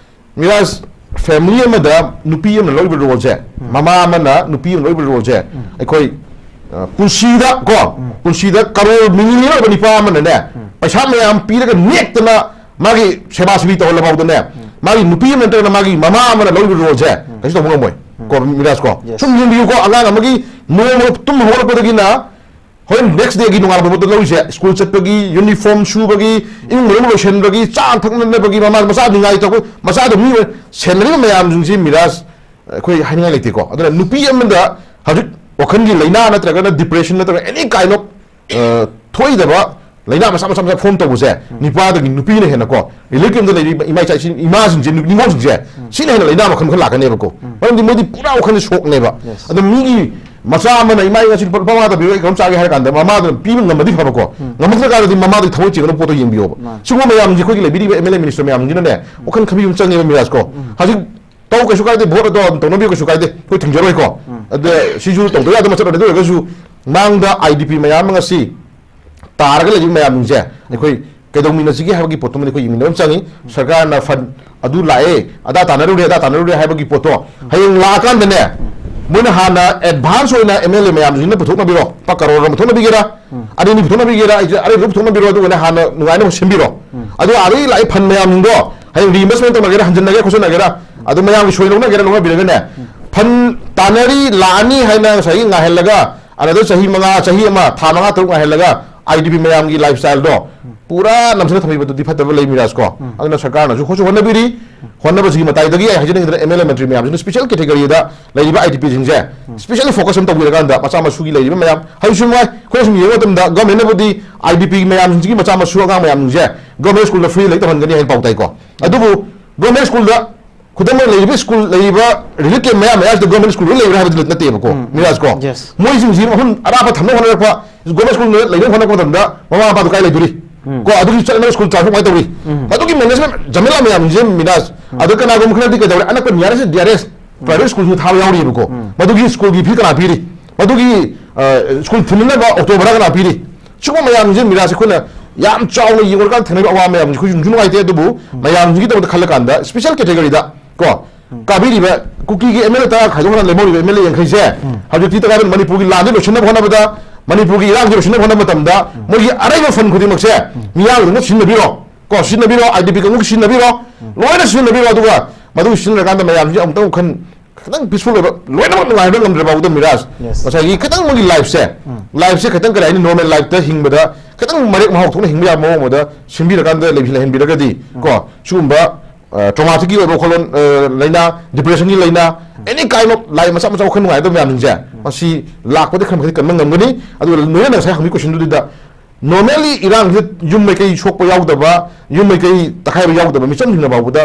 ꯃꯤꯔꯥꯖ, ꯐꯦꯃꯤꯂꯤ ꯑꯃꯗ ꯅꯨꯄꯤ ꯑꯃꯅ ꯂꯧꯔꯤꯕ ꯔꯣꯜꯁꯦ, ꯎꯝ꯫ ꯃꯃꯥ ꯑꯃꯅ ꯅꯨꯄꯤ ꯑꯃꯅ ꯂꯧꯔꯤꯕ ꯔꯣꯜꯁꯦ, ꯎꯝ꯫ ꯑꯩꯈꯣꯏ, ꯑ, ꯄꯨꯟꯁꯤꯗ ꯀꯣ, ꯎꯝ꯫ ꯄꯨꯟꯁꯤꯗ ꯀꯔꯣꯔ ꯃꯤꯂꯤꯅꯤꯌꯔ ꯑꯣꯏꯕ ꯅꯤꯄꯥ ꯑꯃꯅꯅꯦ, ꯎꯝ꯫ ꯄꯩꯁꯥ ꯃꯌꯥꯝ ꯄꯤꯔꯒ ꯅꯦꯛꯇꯅ ꯃꯥꯒꯤ ꯁꯦꯕꯥ ꯁꯤꯕꯤ ꯇꯧꯍꯜꯂꯐꯥꯎꯗꯅꯦ, ꯎꯝ꯫ ꯃꯥꯒꯤ ꯅꯨꯄꯤ ꯑꯃ ꯅꯠꯇ꯭ꯔꯒꯅ ꯃꯥꯒꯤ ꯃꯃꯥ ꯑꯃꯅ ꯂꯧꯔꯤꯕ ꯔꯣꯜꯁꯦ, ꯎꯝ꯫ ꯀꯩꯁꯨ ꯇꯧꯕ ꯉꯝꯃꯣꯏ꯫ ꯎꯝ꯫ ꯀꯣ, ꯃꯤꯔꯥꯖ ꯀꯣ? Yes꯫ ꯁꯨꯝ ꯌꯦꯡꯕꯤꯌꯨꯀꯣ, ꯑꯉꯥꯡ ꯑꯃꯒꯤ ꯅꯣꯡꯃ ꯇꯨꯝ ꯍꯧꯒꯠꯂꯛꯄꯗꯒꯤꯅ ꯍꯣꯔꯦꯟ next dayꯒꯤ ꯅꯣꯡꯉꯥꯟꯕ ꯐꯥꯎꯕꯗ ꯂꯧꯔꯤꯁꯦ, ꯁ꯭ꯀꯨꯜ ꯆꯠꯄꯒꯤ, ꯌꯨꯅꯤꯐꯣꯔꯝ ꯁꯨꯕꯒꯤ, ꯏꯃꯨꯡ ꯃꯅꯨꯡ ꯂꯣꯏꯁꯟꯕꯒꯤ, ꯆꯥ ꯊꯛꯅꯅꯕꯒꯤ, ꯃꯃꯥ ꯃꯆꯥ ꯅꯤꯡꯉꯥꯏ ꯇꯧꯕ, ꯃꯆꯥꯗꯣ ꯃꯤ ꯑꯣꯏ-, ꯁꯦꯟꯅꯔꯤꯕ ꯃꯌꯥꯝꯁꯤꯡꯁꯤ ꯃꯤꯔꯥꯖ, ꯑꯩꯈꯣꯏ ꯍꯥꯏꯅꯤꯡꯉꯥꯏ ꯂꯩꯇꯦꯀꯣ꯫ ꯑꯗꯨꯅ ꯅꯨꯄꯤ ꯑꯃꯗ ꯍꯧꯖꯤꯛ ꯋꯥꯈꯜꯒꯤ ꯂꯥꯏꯅꯥ ꯅꯠꯇ꯭ꯔꯒꯅ depression ꯅꯠꯇ꯭ꯔꯒ any kind of, ꯑ, ꯊꯣꯛꯏꯗꯕ ꯂꯥꯏꯅꯥ ꯃꯆꯥ ꯃꯆꯥ ꯃꯆꯥ ꯐꯣꯝ ꯇꯧꯕꯁꯦ, ꯎꯝ꯫ ꯅꯤꯄꯥꯗꯒꯤ ꯅꯨꯄꯤꯅ ꯍꯦꯟꯅꯀꯣ, relief camp ꯂꯩꯔꯤꯕ ꯏꯃꯥ ꯏꯆꯥ ꯏꯁꯤꯡ, ꯏꯃꯥꯁꯤꯡꯁꯦ, ꯅꯨ-, ꯅꯤꯉꯣꯜꯁꯤꯡꯁꯦ, ꯎꯝ꯫ ꯁꯤꯅ ꯍꯦꯟꯅ ꯂꯥꯏꯅꯥ ꯃꯈꯜ ꯃꯈꯜ ꯂꯥꯛꯀꯅꯦꯕꯀꯣ꯫ ꯎꯝ꯫ ꯃꯔꯝꯗꯤ ꯃꯣꯏꯗꯤ ꯄꯨꯔꯥ ꯋꯥꯈꯜ ꯁꯣꯛꯅꯦꯕ꯫ Yes꯫ ꯑꯗꯣ ꯃꯤꯒꯤ ꯃꯆꯥ ꯑꯃꯅ ꯏꯃꯥ ꯏꯆꯥꯁꯤꯡ ꯂꯨꯄꯥ ꯃꯉꯥ ꯇꯥꯕꯤꯔꯣ, ꯑꯩ ꯀꯩꯅꯣꯝ ꯆꯥꯒꯦ ꯍꯥꯏꯔ ꯀꯥꯟꯗ ꯃꯃꯥꯗꯨꯅ ꯄꯤꯕ ꯉꯝꯃꯗꯤ ꯐꯕꯀꯣ꯫ ꯎꯝ꯫ ꯉꯝꯃꯛꯇ꯭ꯔ ꯀꯥꯟꯗꯗꯤ ꯃꯃꯥꯗꯨꯒꯤ ꯊꯃꯣꯏ ꯆꯦꯛꯅꯕ ꯄꯣꯠꯇꯣ ꯌꯦꯡꯕꯤꯌꯣꯕ꯫ ꯃꯥꯅꯤ꯫ ꯁꯤꯒꯨꯝꯕ ꯃꯌꯥꯝꯁꯦ ꯑꯩꯈꯣꯏꯒꯤ ꯂꯩꯕꯤꯔꯤꯕ ꯑꯦꯝ ꯑꯦꯜ ꯑꯦ ꯃꯤꯅꯤꯁꯇꯔ ꯃꯌꯥꯝꯁꯤꯅꯅꯦ, ꯎꯝ꯫ ꯋꯥꯈꯜ ꯈꯟꯕꯤꯕ ꯑꯃ ꯆꯪꯉꯦꯕ ꯃꯤꯔꯥꯖꯀꯣ꯫ ꯎꯝ꯫ ꯍꯧꯖꯤꯛ ꯇꯧ ꯀꯩꯁꯨ ꯀꯥꯏꯗꯦ, ꯚꯣꯠ ꯑꯗꯣ ꯑꯗꯨꯝ ꯇꯧꯅꯕꯤꯌꯨ ꯀꯩꯁꯨ ꯀꯥꯏꯗꯦ, ꯑꯩꯈꯣꯏ ꯊꯤꯡꯖꯔꯣꯏꯀꯣ꯫ ꯎꯝ꯫ ꯑꯗ ꯁꯤꯁꯨ ꯇꯧꯗ ꯌꯥꯗꯕ ꯃꯆꯠ ꯑꯃꯅꯤ꯫ ꯑꯗꯨ ꯑꯣꯏꯔꯒꯁꯨ ꯃꯥꯡꯗ ꯑꯥꯏ ꯗꯤ ꯄꯤ ꯃꯌꯥꯝ ꯑꯃ ꯉꯁꯤ ꯇꯥꯔꯒ ꯂꯩꯔꯤꯕ ꯃꯌꯥꯝꯁꯤꯡꯁꯦ ꯑꯩꯈꯣꯏ ꯀꯩꯗꯧꯃꯤꯟꯅꯁꯤꯒꯦ ꯍꯥꯏꯕꯒꯤ ꯄꯣꯠꯇꯨꯃꯗꯤ ꯑꯩꯈꯣꯏ ꯌꯦꯡꯃꯤꯟꯅꯕ ꯑꯃ ꯆꯪꯉꯤ꯫ ꯁꯔꯀꯥꯔꯅ ꯐꯟ ꯑꯗꯨ ꯂꯥꯛꯑꯦ, ꯑꯗꯥ ꯇꯥꯟꯅꯔꯨꯔꯦ, ꯑꯗꯥ ꯇꯥꯟꯅꯔꯨꯔꯦ ꯍꯥꯏꯕꯒꯤ ꯄꯣꯠꯇꯣ ꯍꯌꯦꯡ ꯂꯥꯛꯑꯀꯥꯟꯗꯅꯦ, ꯃꯣꯏꯅ ꯍꯥꯟꯅ ꯑꯦꯗꯚꯥꯟꯁ ꯑꯣꯏꯅ ꯑꯦꯝ ꯑꯦꯜ ꯑꯦ ꯃꯌꯥꯝꯁꯤꯡꯅ ꯄꯨꯊꯣꯛꯅꯕꯤꯔꯣ꯫ ꯂꯨꯄꯥ ꯀꯔꯣꯔ ꯑꯃ ꯄꯨꯊꯣꯛꯅꯕꯤꯒꯦꯔꯥ, ꯎꯝ꯫ ꯑꯅꯤ ꯑꯅꯤ ꯄꯨꯊꯣꯛꯅꯕꯤꯒꯦꯔꯥ, ꯑꯩꯁꯦ ꯑꯔꯩꯕ ꯄꯨꯊꯣꯛꯅꯕꯤꯔꯣ, ꯑꯗꯨꯒꯅꯦ ꯍꯥꯟꯅ ꯅꯨꯡꯉꯥꯏꯅꯕ ꯁꯦꯝꯕꯤꯔꯣ꯫ ꯎꯝ꯫ ꯑꯗꯨꯒ ꯑꯗꯒꯤ ꯂꯥꯛꯏ ꯐꯟ ꯃꯌꯥꯝꯁꯤꯡꯗꯣ ꯍꯌꯦꯡ ꯔꯤꯏꯟꯚꯦꯁꯃꯦꯟ ꯇꯧꯅꯒꯦꯔꯥ, ꯍꯟꯖꯤꯟꯅꯒꯦꯔꯥ, ꯈꯣꯠꯆꯟꯅꯒꯦꯔꯥ, ꯑꯗꯨ ꯃꯌꯥꯝꯒꯤ ꯁꯣꯏ ꯂꯧꯅꯒꯦꯔꯥ, ꯂꯧꯅꯕꯤꯔꯒꯅꯦ, ꯎꯝ꯫ ꯐꯟ ꯇꯥꯟꯅꯔꯤ, ꯂꯥꯛꯑꯅꯤ ꯍꯥꯏꯅ ꯉꯁꯥꯏꯒꯤ ꯉꯥꯏꯍꯜꯂꯒ, ꯑꯅꯗꯔ ꯆꯍꯤ ꯃꯉꯥ, ꯆꯍꯤ ꯑꯃ, ꯊꯥ ꯃꯉꯥ ꯇꯔꯨꯛ ꯉꯥꯏꯍꯜꯂꯒ ꯑꯥꯏ ꯗꯤ ꯄꯤ ꯃꯌꯥꯝꯒꯤ ꯂꯥꯏꯐ ꯁ꯭ꯇꯥꯏꯜꯗꯣ ꯄꯨꯔꯥ ꯅꯝꯁꯤꯜꯂ ꯊꯝꯕꯤꯕꯗꯨꯗꯤ ꯐꯠꯇꯕ ꯂꯩ ꯃꯤꯔꯥꯖꯀꯣ꯫ ꯎꯝ꯫ ꯑꯗꯨꯅ ꯁꯔꯀꯥꯔꯅꯁꯨ ꯍꯣꯠꯁꯨ ꯍꯣꯠꯅꯕꯤꯔꯤ, ꯍꯣꯠꯅꯕꯁꯤꯒꯤ ꯃꯇꯥꯏꯗꯒꯤ ꯑꯩ ꯍꯥꯏꯖꯅꯤꯡꯉꯤꯗꯅ ꯑꯦꯝ ꯑꯦꯜ ꯑꯦ ꯃꯟꯇ꯭ꯔꯤ ꯃꯌꯥꯝꯁꯤꯅ ꯁ꯭ꯄꯦꯁꯦꯜ ꯀꯦꯇꯦꯒꯣꯔꯤꯗ ꯂꯩꯔꯤꯕ ꯑꯥꯏ ꯗꯤ ꯄꯤꯁꯤꯡꯁꯦ ꯎꯝ꯫ ꯁ꯭ꯄꯦꯁꯦꯜꯂꯤ ꯐꯣꯀꯁ ꯑꯃ ꯇꯧꯕꯤꯔꯀꯥꯟꯗ ꯃꯆꯥ ꯃꯁꯨꯒꯤ ꯂꯩꯔꯤꯕ ꯃꯌꯥꯝ ꯍꯧꯖꯤꯛꯁꯨ ꯅꯨꯡꯉꯥꯏ꯫ ꯑꯩꯈꯣꯏꯅ ꯁꯨꯝ ꯌꯦꯡꯕ ꯃꯇꯝꯗ ꯒꯃꯦꯟꯅꯕꯨꯗꯤ ꯑꯥꯏ ꯗꯤ ꯄꯤ ꯃꯌꯥꯝꯁꯤꯡꯁꯤꯒꯤ ꯃꯆꯥ ꯃꯁꯨ ꯑꯉꯥꯡ ꯃꯌꯥꯝꯁꯤꯡꯁꯦ ꯒꯃꯦꯟ ꯁ꯭ꯀꯨꯜꯗ ꯐ꯭ꯔꯤ ꯂꯥꯏꯔꯤꯛ ꯇꯝꯍꯟꯒꯅꯤ ꯍꯥꯏꯅ ꯄꯥꯎ ꯇꯥꯏꯀꯣ꯫ ꯑꯗꯨꯕꯨ ꯒꯃꯦꯟ ꯁ꯭ꯀꯨꯜꯗ ꯈꯨꯗꯝ ꯑꯣꯏꯅ ꯂꯩꯔꯤꯕ ꯁ꯭ꯀꯨꯜ, ꯂꯩꯔꯤꯕ ꯔꯤꯂꯤꯐ ꯀꯦꯝ ꯃꯌꯥꯝ ꯃꯌꯥꯝꯁꯤꯗ ꯒꯣꯔꯃꯦꯟ ꯁ꯭ꯀꯨꯜ ꯂꯣꯏ ꯂꯩꯕ꯭ꯔꯥ ꯍꯥꯏꯕꯗꯤ ꯅꯠꯇꯦꯕꯀꯣ, ꯎꯝ, ꯎꯝ꯫ ꯃꯤꯔꯥꯖ ꯀꯣ꯫ Yes. ꯃꯣꯏꯁꯤꯡꯁꯤ ꯃꯐꯝ ꯑꯔꯥꯞꯄ ꯊꯝꯅꯕ ꯍꯣꯠꯅꯔꯛꯄ, ꯒꯣꯔꯃꯦꯟ ꯁ꯭ꯀꯨꯜ ꯂꯩꯅꯕ ꯍꯣꯠꯅꯔꯛꯄ ꯃꯇꯝꯗ ꯃꯃꯥ ꯃꯄꯥꯗꯨ ꯀꯥꯏ ꯂꯩꯗꯣꯔꯤ? ꯎꯝ꯫ ꯀꯣ, ꯑꯗꯨꯒꯤ ꯆꯠꯅꯕ ꯁ꯭ꯀꯨꯜ ꯇ꯭ꯔꯥꯟꯁꯐꯔ ꯀꯃꯥꯏꯅ ꯇꯧꯔꯤ? ꯎꯝ꯫ ꯃꯗꯨꯒꯤ ꯃꯦꯅꯦꯖꯃꯦꯟ ꯖꯃꯦꯂꯥ ꯃꯌꯥꯝꯁꯦ ꯃꯤꯔꯥꯖ꯫ ꯎꯝ꯫ ꯑꯗ ꯀꯅꯥꯒꯨꯝꯕ ꯈꯔꯗꯤ ꯀꯩꯗꯧꯔꯦ? ꯑꯅꯛꯄ ꯅꯤꯌꯔꯦꯁ ꯗꯤ ꯑꯥꯔ ꯑꯦꯁ ꯎꯝ꯫ ꯄ꯭ꯔꯥꯏꯚꯦꯠ ꯁ꯭ꯀꯨꯜꯁꯨ ꯊꯥꯕ ꯌꯥꯎꯔꯤꯕꯀꯣ꯫ ꯎꯝ꯫ ꯃꯗꯨꯒꯤ ꯁ꯭ꯀꯨꯜꯒꯤ ꯐꯤ ꯀꯅꯥ ꯄꯤꯔꯤ? ꯃꯗꯨꯒꯤ, ꯑ, ꯁ꯭ꯀꯨꯜ ꯊꯤꯟꯅꯅꯕ ꯑꯣꯇꯣ ꯚꯔꯥ ꯀꯅꯥ ꯄꯤꯔꯤ? ꯁꯤꯒꯨꯝꯕ ꯃꯌꯥꯝꯁꯦ ꯃꯤꯔꯥꯖꯁꯦ ꯑꯩꯈꯣꯏꯅ ꯌꯥꯝ ꯆꯥꯎꯅ ꯌꯦꯡꯉꯨꯔꯀꯥꯟꯗ ꯊꯦꯡꯅꯕ ꯑꯋꯥꯕ ꯃꯌꯥꯝꯁꯦ ꯑꯩꯈꯣꯏꯁꯨ ꯅꯨꯡꯁꯨ ꯅꯨꯡꯉꯥꯏꯇꯦ꯫ ꯑꯗꯨꯕꯨ ꯎꯝ꯫ ꯃꯌꯥꯝꯁꯤꯒꯤꯗꯃꯛꯇ ꯈꯜꯂꯀꯥꯟꯗ ꯁ꯭ꯄꯦꯁꯦꯜ ꯀꯦꯇꯦꯒꯣꯔꯤꯗ ꯀꯣ, ꯎꯝ꯫ ꯀꯥꯕꯤꯔꯤꯕ ꯀꯨꯀꯤꯒꯤ ꯑꯦꯝ ꯑꯦꯜ ꯑꯦ ꯇꯔꯥ ꯈꯥꯏꯗꯣꯛꯅ ꯂꯦꯝꯍꯧꯔꯤꯕ ꯑꯦꯝ ꯑꯦꯜ ꯑꯦ ꯌꯥꯡꯈꯩꯁꯦ ꯎꯝ꯫ ꯍꯧꯖꯤꯛꯇꯤ ꯇꯉꯥꯏꯐꯗꯅ ꯃꯅꯤꯄꯨꯔꯒꯤ ꯂꯥꯟꯁꯦ ꯂꯣꯏꯁꯤꯟꯅꯕ ꯍꯣꯠꯅꯕꯗ, ꯃꯅꯤꯄꯨꯔꯒꯤ ꯏꯔꯥꯡꯁꯦ ꯂꯣꯏꯁꯤꯟꯅꯕ ꯍꯣꯠꯅꯕ ꯃꯇꯝꯗ ꯎꯝ꯫ ꯃꯣꯏꯒꯤ ꯑꯔꯩꯕ ꯐꯟ ꯈꯨꯗꯤꯡꯃꯛꯁꯦ ꯎꯝ꯫ ꯃꯤꯌꯥꯝꯒꯤꯗꯃꯛ ꯁꯤꯖꯤꯟꯅꯕꯤꯔꯣ ꯀꯣ, ꯁꯤꯖꯤꯟꯅꯕꯤꯔꯣ, ꯑꯥꯏ ꯗꯤ ꯄꯤ ꯀꯥꯡꯕꯨꯒꯤ ꯁꯤꯖꯤꯟꯅꯕꯤꯔꯣ, ꯎꯝ꯫ ꯂꯣꯏꯅ ꯁꯤꯖꯤꯟꯅꯕꯤꯔꯣ꯫ ꯑꯗꯨꯒ ꯃꯗꯨ ꯁꯤꯖꯤꯟꯅꯔꯀꯥꯟꯗ ꯃꯌꯥꯝꯁꯦ ꯑꯃꯨꯛꯇꯪ ꯈꯟ-, ꯈꯤꯇꯪ ꯄꯤꯁꯐꯨꯜ ꯑꯣꯏꯕ, ꯂꯣꯏꯅꯃꯛ ꯅꯨꯡꯉꯥꯏꯕ ꯉꯝꯗ꯭ꯔ ꯐꯥꯎꯕꯗ ꯃꯤꯔꯥꯖ, Yes. ꯉꯁꯥꯏꯒꯤ ꯈꯤꯇꯪ ꯃꯣꯏꯒꯤ ꯂꯥꯏꯐꯁꯦ, ꯎꯝ꯫ ꯂꯥꯏꯐꯁꯦ ꯈꯤꯇꯪ ꯀꯔꯤ ꯍꯥꯏꯅꯤ, ꯅꯣꯔꯃꯦꯜ ꯂꯥꯏꯐꯇ ꯍꯤꯡꯕꯗ ꯈꯤꯇꯪ ꯃꯔꯦꯛ ꯃꯍꯥꯎ ꯊꯣꯛꯅ ꯍꯤꯡꯕ ꯌꯥꯕ ꯃꯑꯣꯡ ꯑꯃꯗ ꯁꯤꯟꯕꯤꯔꯀꯥꯟꯗ ꯂꯩꯍꯟꯕꯤꯔꯒꯗꯤ ꯎꯝ꯫ ꯀꯣ, ꯁꯤꯒꯨꯝꯕ, ꯑ, ꯇ꯭ꯔꯣꯃꯥꯇꯤꯛꯀꯤ ꯑꯣꯏꯕ ꯋꯥꯈꯜꯂꯣꯟ, ꯑ, ꯂꯩꯅꯥ, ꯗꯤꯄ꯭ꯔꯦꯁꯟꯒꯤ ꯂꯩꯅꯥ, ꯎꯝ꯫ ꯑꯦꯅꯤ ꯀꯥꯏꯟ ꯑꯣꯐ ꯂꯥꯏ ꯃꯆꯥ ꯃꯆꯥ ꯋꯥꯈꯜ ꯅꯨꯡꯉꯥꯏꯇꯕ ꯃꯌꯥꯝꯁꯤꯡꯁꯦ, ꯎꯝ꯫ ꯃꯁꯤ ꯂꯥꯛꯄꯗ ꯈꯔ ꯃꯈꯩꯗꯤ ꯀꯟꯕ ꯉꯝꯒꯅꯤ꯫ ꯑꯗꯨꯒ ꯅꯣꯏꯅ ꯉꯁꯥꯏ ꯍꯪꯕꯒꯤ ꯀꯣꯏꯁꯟꯗꯨꯗ ꯅꯣꯔꯃꯦꯜꯂꯤ ꯏꯔꯥꯡꯁꯤꯗ ꯌꯨꯝ ꯃꯩꯀꯩ ꯁꯣꯛꯄ ꯌꯥꯎꯗꯕ, ꯌꯨꯝ ꯃꯩꯀꯩ ꯇꯛꯈꯥꯏꯕ ꯌꯥꯎꯗꯕ ꯃꯤꯆꯝꯁꯤꯡꯅ ꯐꯥꯎꯕꯗ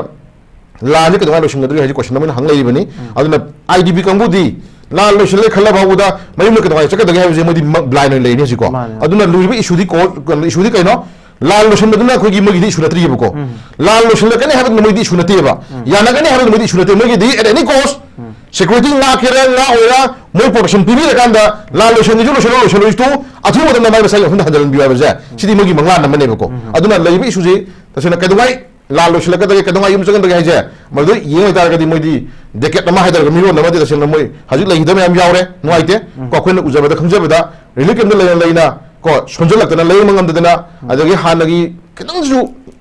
ꯂꯥꯟꯁꯦ ꯀꯩꯗꯧꯉꯩ ꯂꯣꯏꯁꯤꯟꯒꯗꯧꯔꯤ ꯍꯥꯏꯁꯤ ꯀꯣꯏꯁꯟ ꯑꯃ ꯑꯣꯏꯅ ꯍꯪ ꯂꯩꯔꯤꯕꯅꯤ꯫ ꯎꯝ꯫ ꯑꯗꯨꯅ ꯑꯥꯏ ꯗꯤ ꯄꯤ ꯀꯥꯡꯕꯨꯗꯤ ꯂꯥꯟ ꯂꯣꯏꯁꯤꯜꯂꯦ ꯈꯜꯂ ꯐꯥꯎꯕꯗ ꯃꯌꯨꯝꯗ ꯀꯩꯗꯧꯉꯩ ꯆꯠꯀꯗꯒꯦ ꯍꯥꯏꯕꯁꯦ ꯃꯣꯏꯗꯤ ꯕ꯭ꯂꯥꯏꯟ ꯑꯣꯏꯅ ꯂꯩꯔꯤꯅꯤ ꯍꯧꯖꯤꯛꯀꯣ꯫ ꯃꯥꯅꯦ, ꯃꯥꯅꯦ꯫ ꯑꯗꯨꯅ ꯂꯨꯔꯤꯕ ꯏꯁꯨꯗꯤ ꯀꯣ-, ꯏꯁꯨꯗꯤ ꯀꯩꯅꯣ? ꯂꯥꯟ ꯂꯣꯏꯁꯤꯟꯕꯗꯨꯅ ꯑꯩꯈꯣꯏꯒꯤ ꯃꯣꯏꯒꯤꯗꯤ ꯏꯁꯨ ꯅꯠꯇ꯭ꯔꯤꯕꯀꯣ꯫ ꯎꯝ꯫ ꯂꯥꯟ ꯂꯣꯏꯁꯤꯜꯂꯛꯀꯅꯤ ꯍꯥꯏꯕꯗꯨꯅ ꯃꯣꯏꯗꯤ ꯏꯁꯨ ꯅꯠꯇꯦꯕ꯫ ꯎꯝ꯫ ꯌꯥꯅꯒꯅꯤ ꯍꯥꯏꯕꯗꯨꯅ ꯃꯣꯏꯗꯤ ꯏꯁꯨ ꯅꯠꯇꯦ꯫ ꯃꯣꯏꯒꯤꯗꯤ at any cost, ꯎꯝ꯫ ꯁꯦꯀ꯭ꯌꯨꯔꯤꯇꯤ ꯉꯥꯛꯀꯦꯔꯥ ꯉꯥꯛꯑꯣꯏꯔꯥ, ꯃꯣꯏ ꯄ꯭ꯔꯣꯇꯦꯛꯁꯟ ꯄꯤꯕꯤꯔꯀꯥꯟꯗ ꯂꯥꯟ ꯂꯣꯏꯁꯤꯟꯒꯤꯁꯨ ꯂꯣꯏꯁꯤꯜꯂꯣ, ꯂꯣꯏꯁꯤꯜꯂꯣꯏꯁꯨ ꯑꯊꯨꯕ ꯃꯇꯝꯗ ꯃꯥꯏ ꯃꯁꯥꯒꯤ ꯃꯐꯝꯗ ꯍꯟꯖꯤꯟꯕꯤꯌꯨ ꯍꯥꯏꯕꯁꯦ, ꯎꯝ꯫ ꯁꯤꯗꯤ ꯃꯣꯏꯒꯤ ꯃꯪꯂꯥꯟ ꯑꯃꯅꯦꯕꯀꯣ꯫ ꯎꯝ꯫ ꯑꯗꯨꯅ ꯂꯩꯔꯤꯕ ꯏꯁꯨꯁꯤ ꯇꯁꯦꯡꯅ ꯀꯩꯗꯧꯉꯩ ꯂꯥꯟ ꯂꯣꯏꯁꯤꯜꯂꯛꯀꯗꯒꯦ, ꯀꯩꯗꯧꯉꯩ ꯌꯨꯝ ꯆꯪꯒꯗꯒꯦ ꯍꯥꯏꯁꯦ, ꯃꯗꯨ ꯌꯦꯡꯉꯨ ꯍꯥꯏꯇꯥꯔꯒꯗꯤ ꯃꯣꯏꯗꯤ ꯗꯦꯀꯦꯠ ꯑꯃ ꯍꯥꯏꯇꯥꯔꯒ ꯃꯤꯔꯣꯟ ꯑꯃꯗꯤ ꯇꯁꯦꯡꯅ ꯃꯣꯏ ꯍꯧꯖꯤꯛ ꯂꯩꯈꯤꯗꯕ ꯃꯌꯥꯝ ꯌꯥꯎꯔꯦ, ꯅꯨꯡꯉꯥꯏꯇꯦ꯫ ꯎꯝ꯫ ꯀꯣ, ꯑꯩꯈꯣꯏꯅ ꯎꯖꯕꯗ ꯈꯪꯖꯕꯗ ꯔꯤꯂꯤꯐ ꯀꯦꯝꯞꯇ ꯂꯩꯅ ꯂꯩꯅ ꯀꯣ, ꯁꯣꯟꯖꯜꯂꯛꯇꯅ ꯂꯥꯌꯦꯡꯕ ꯉꯝꯗꯗꯅ, ꯎꯝ꯫ ꯑꯗꯒꯤ ꯍꯥꯟꯅꯒꯤ ꯈꯤꯇꯪꯁꯨ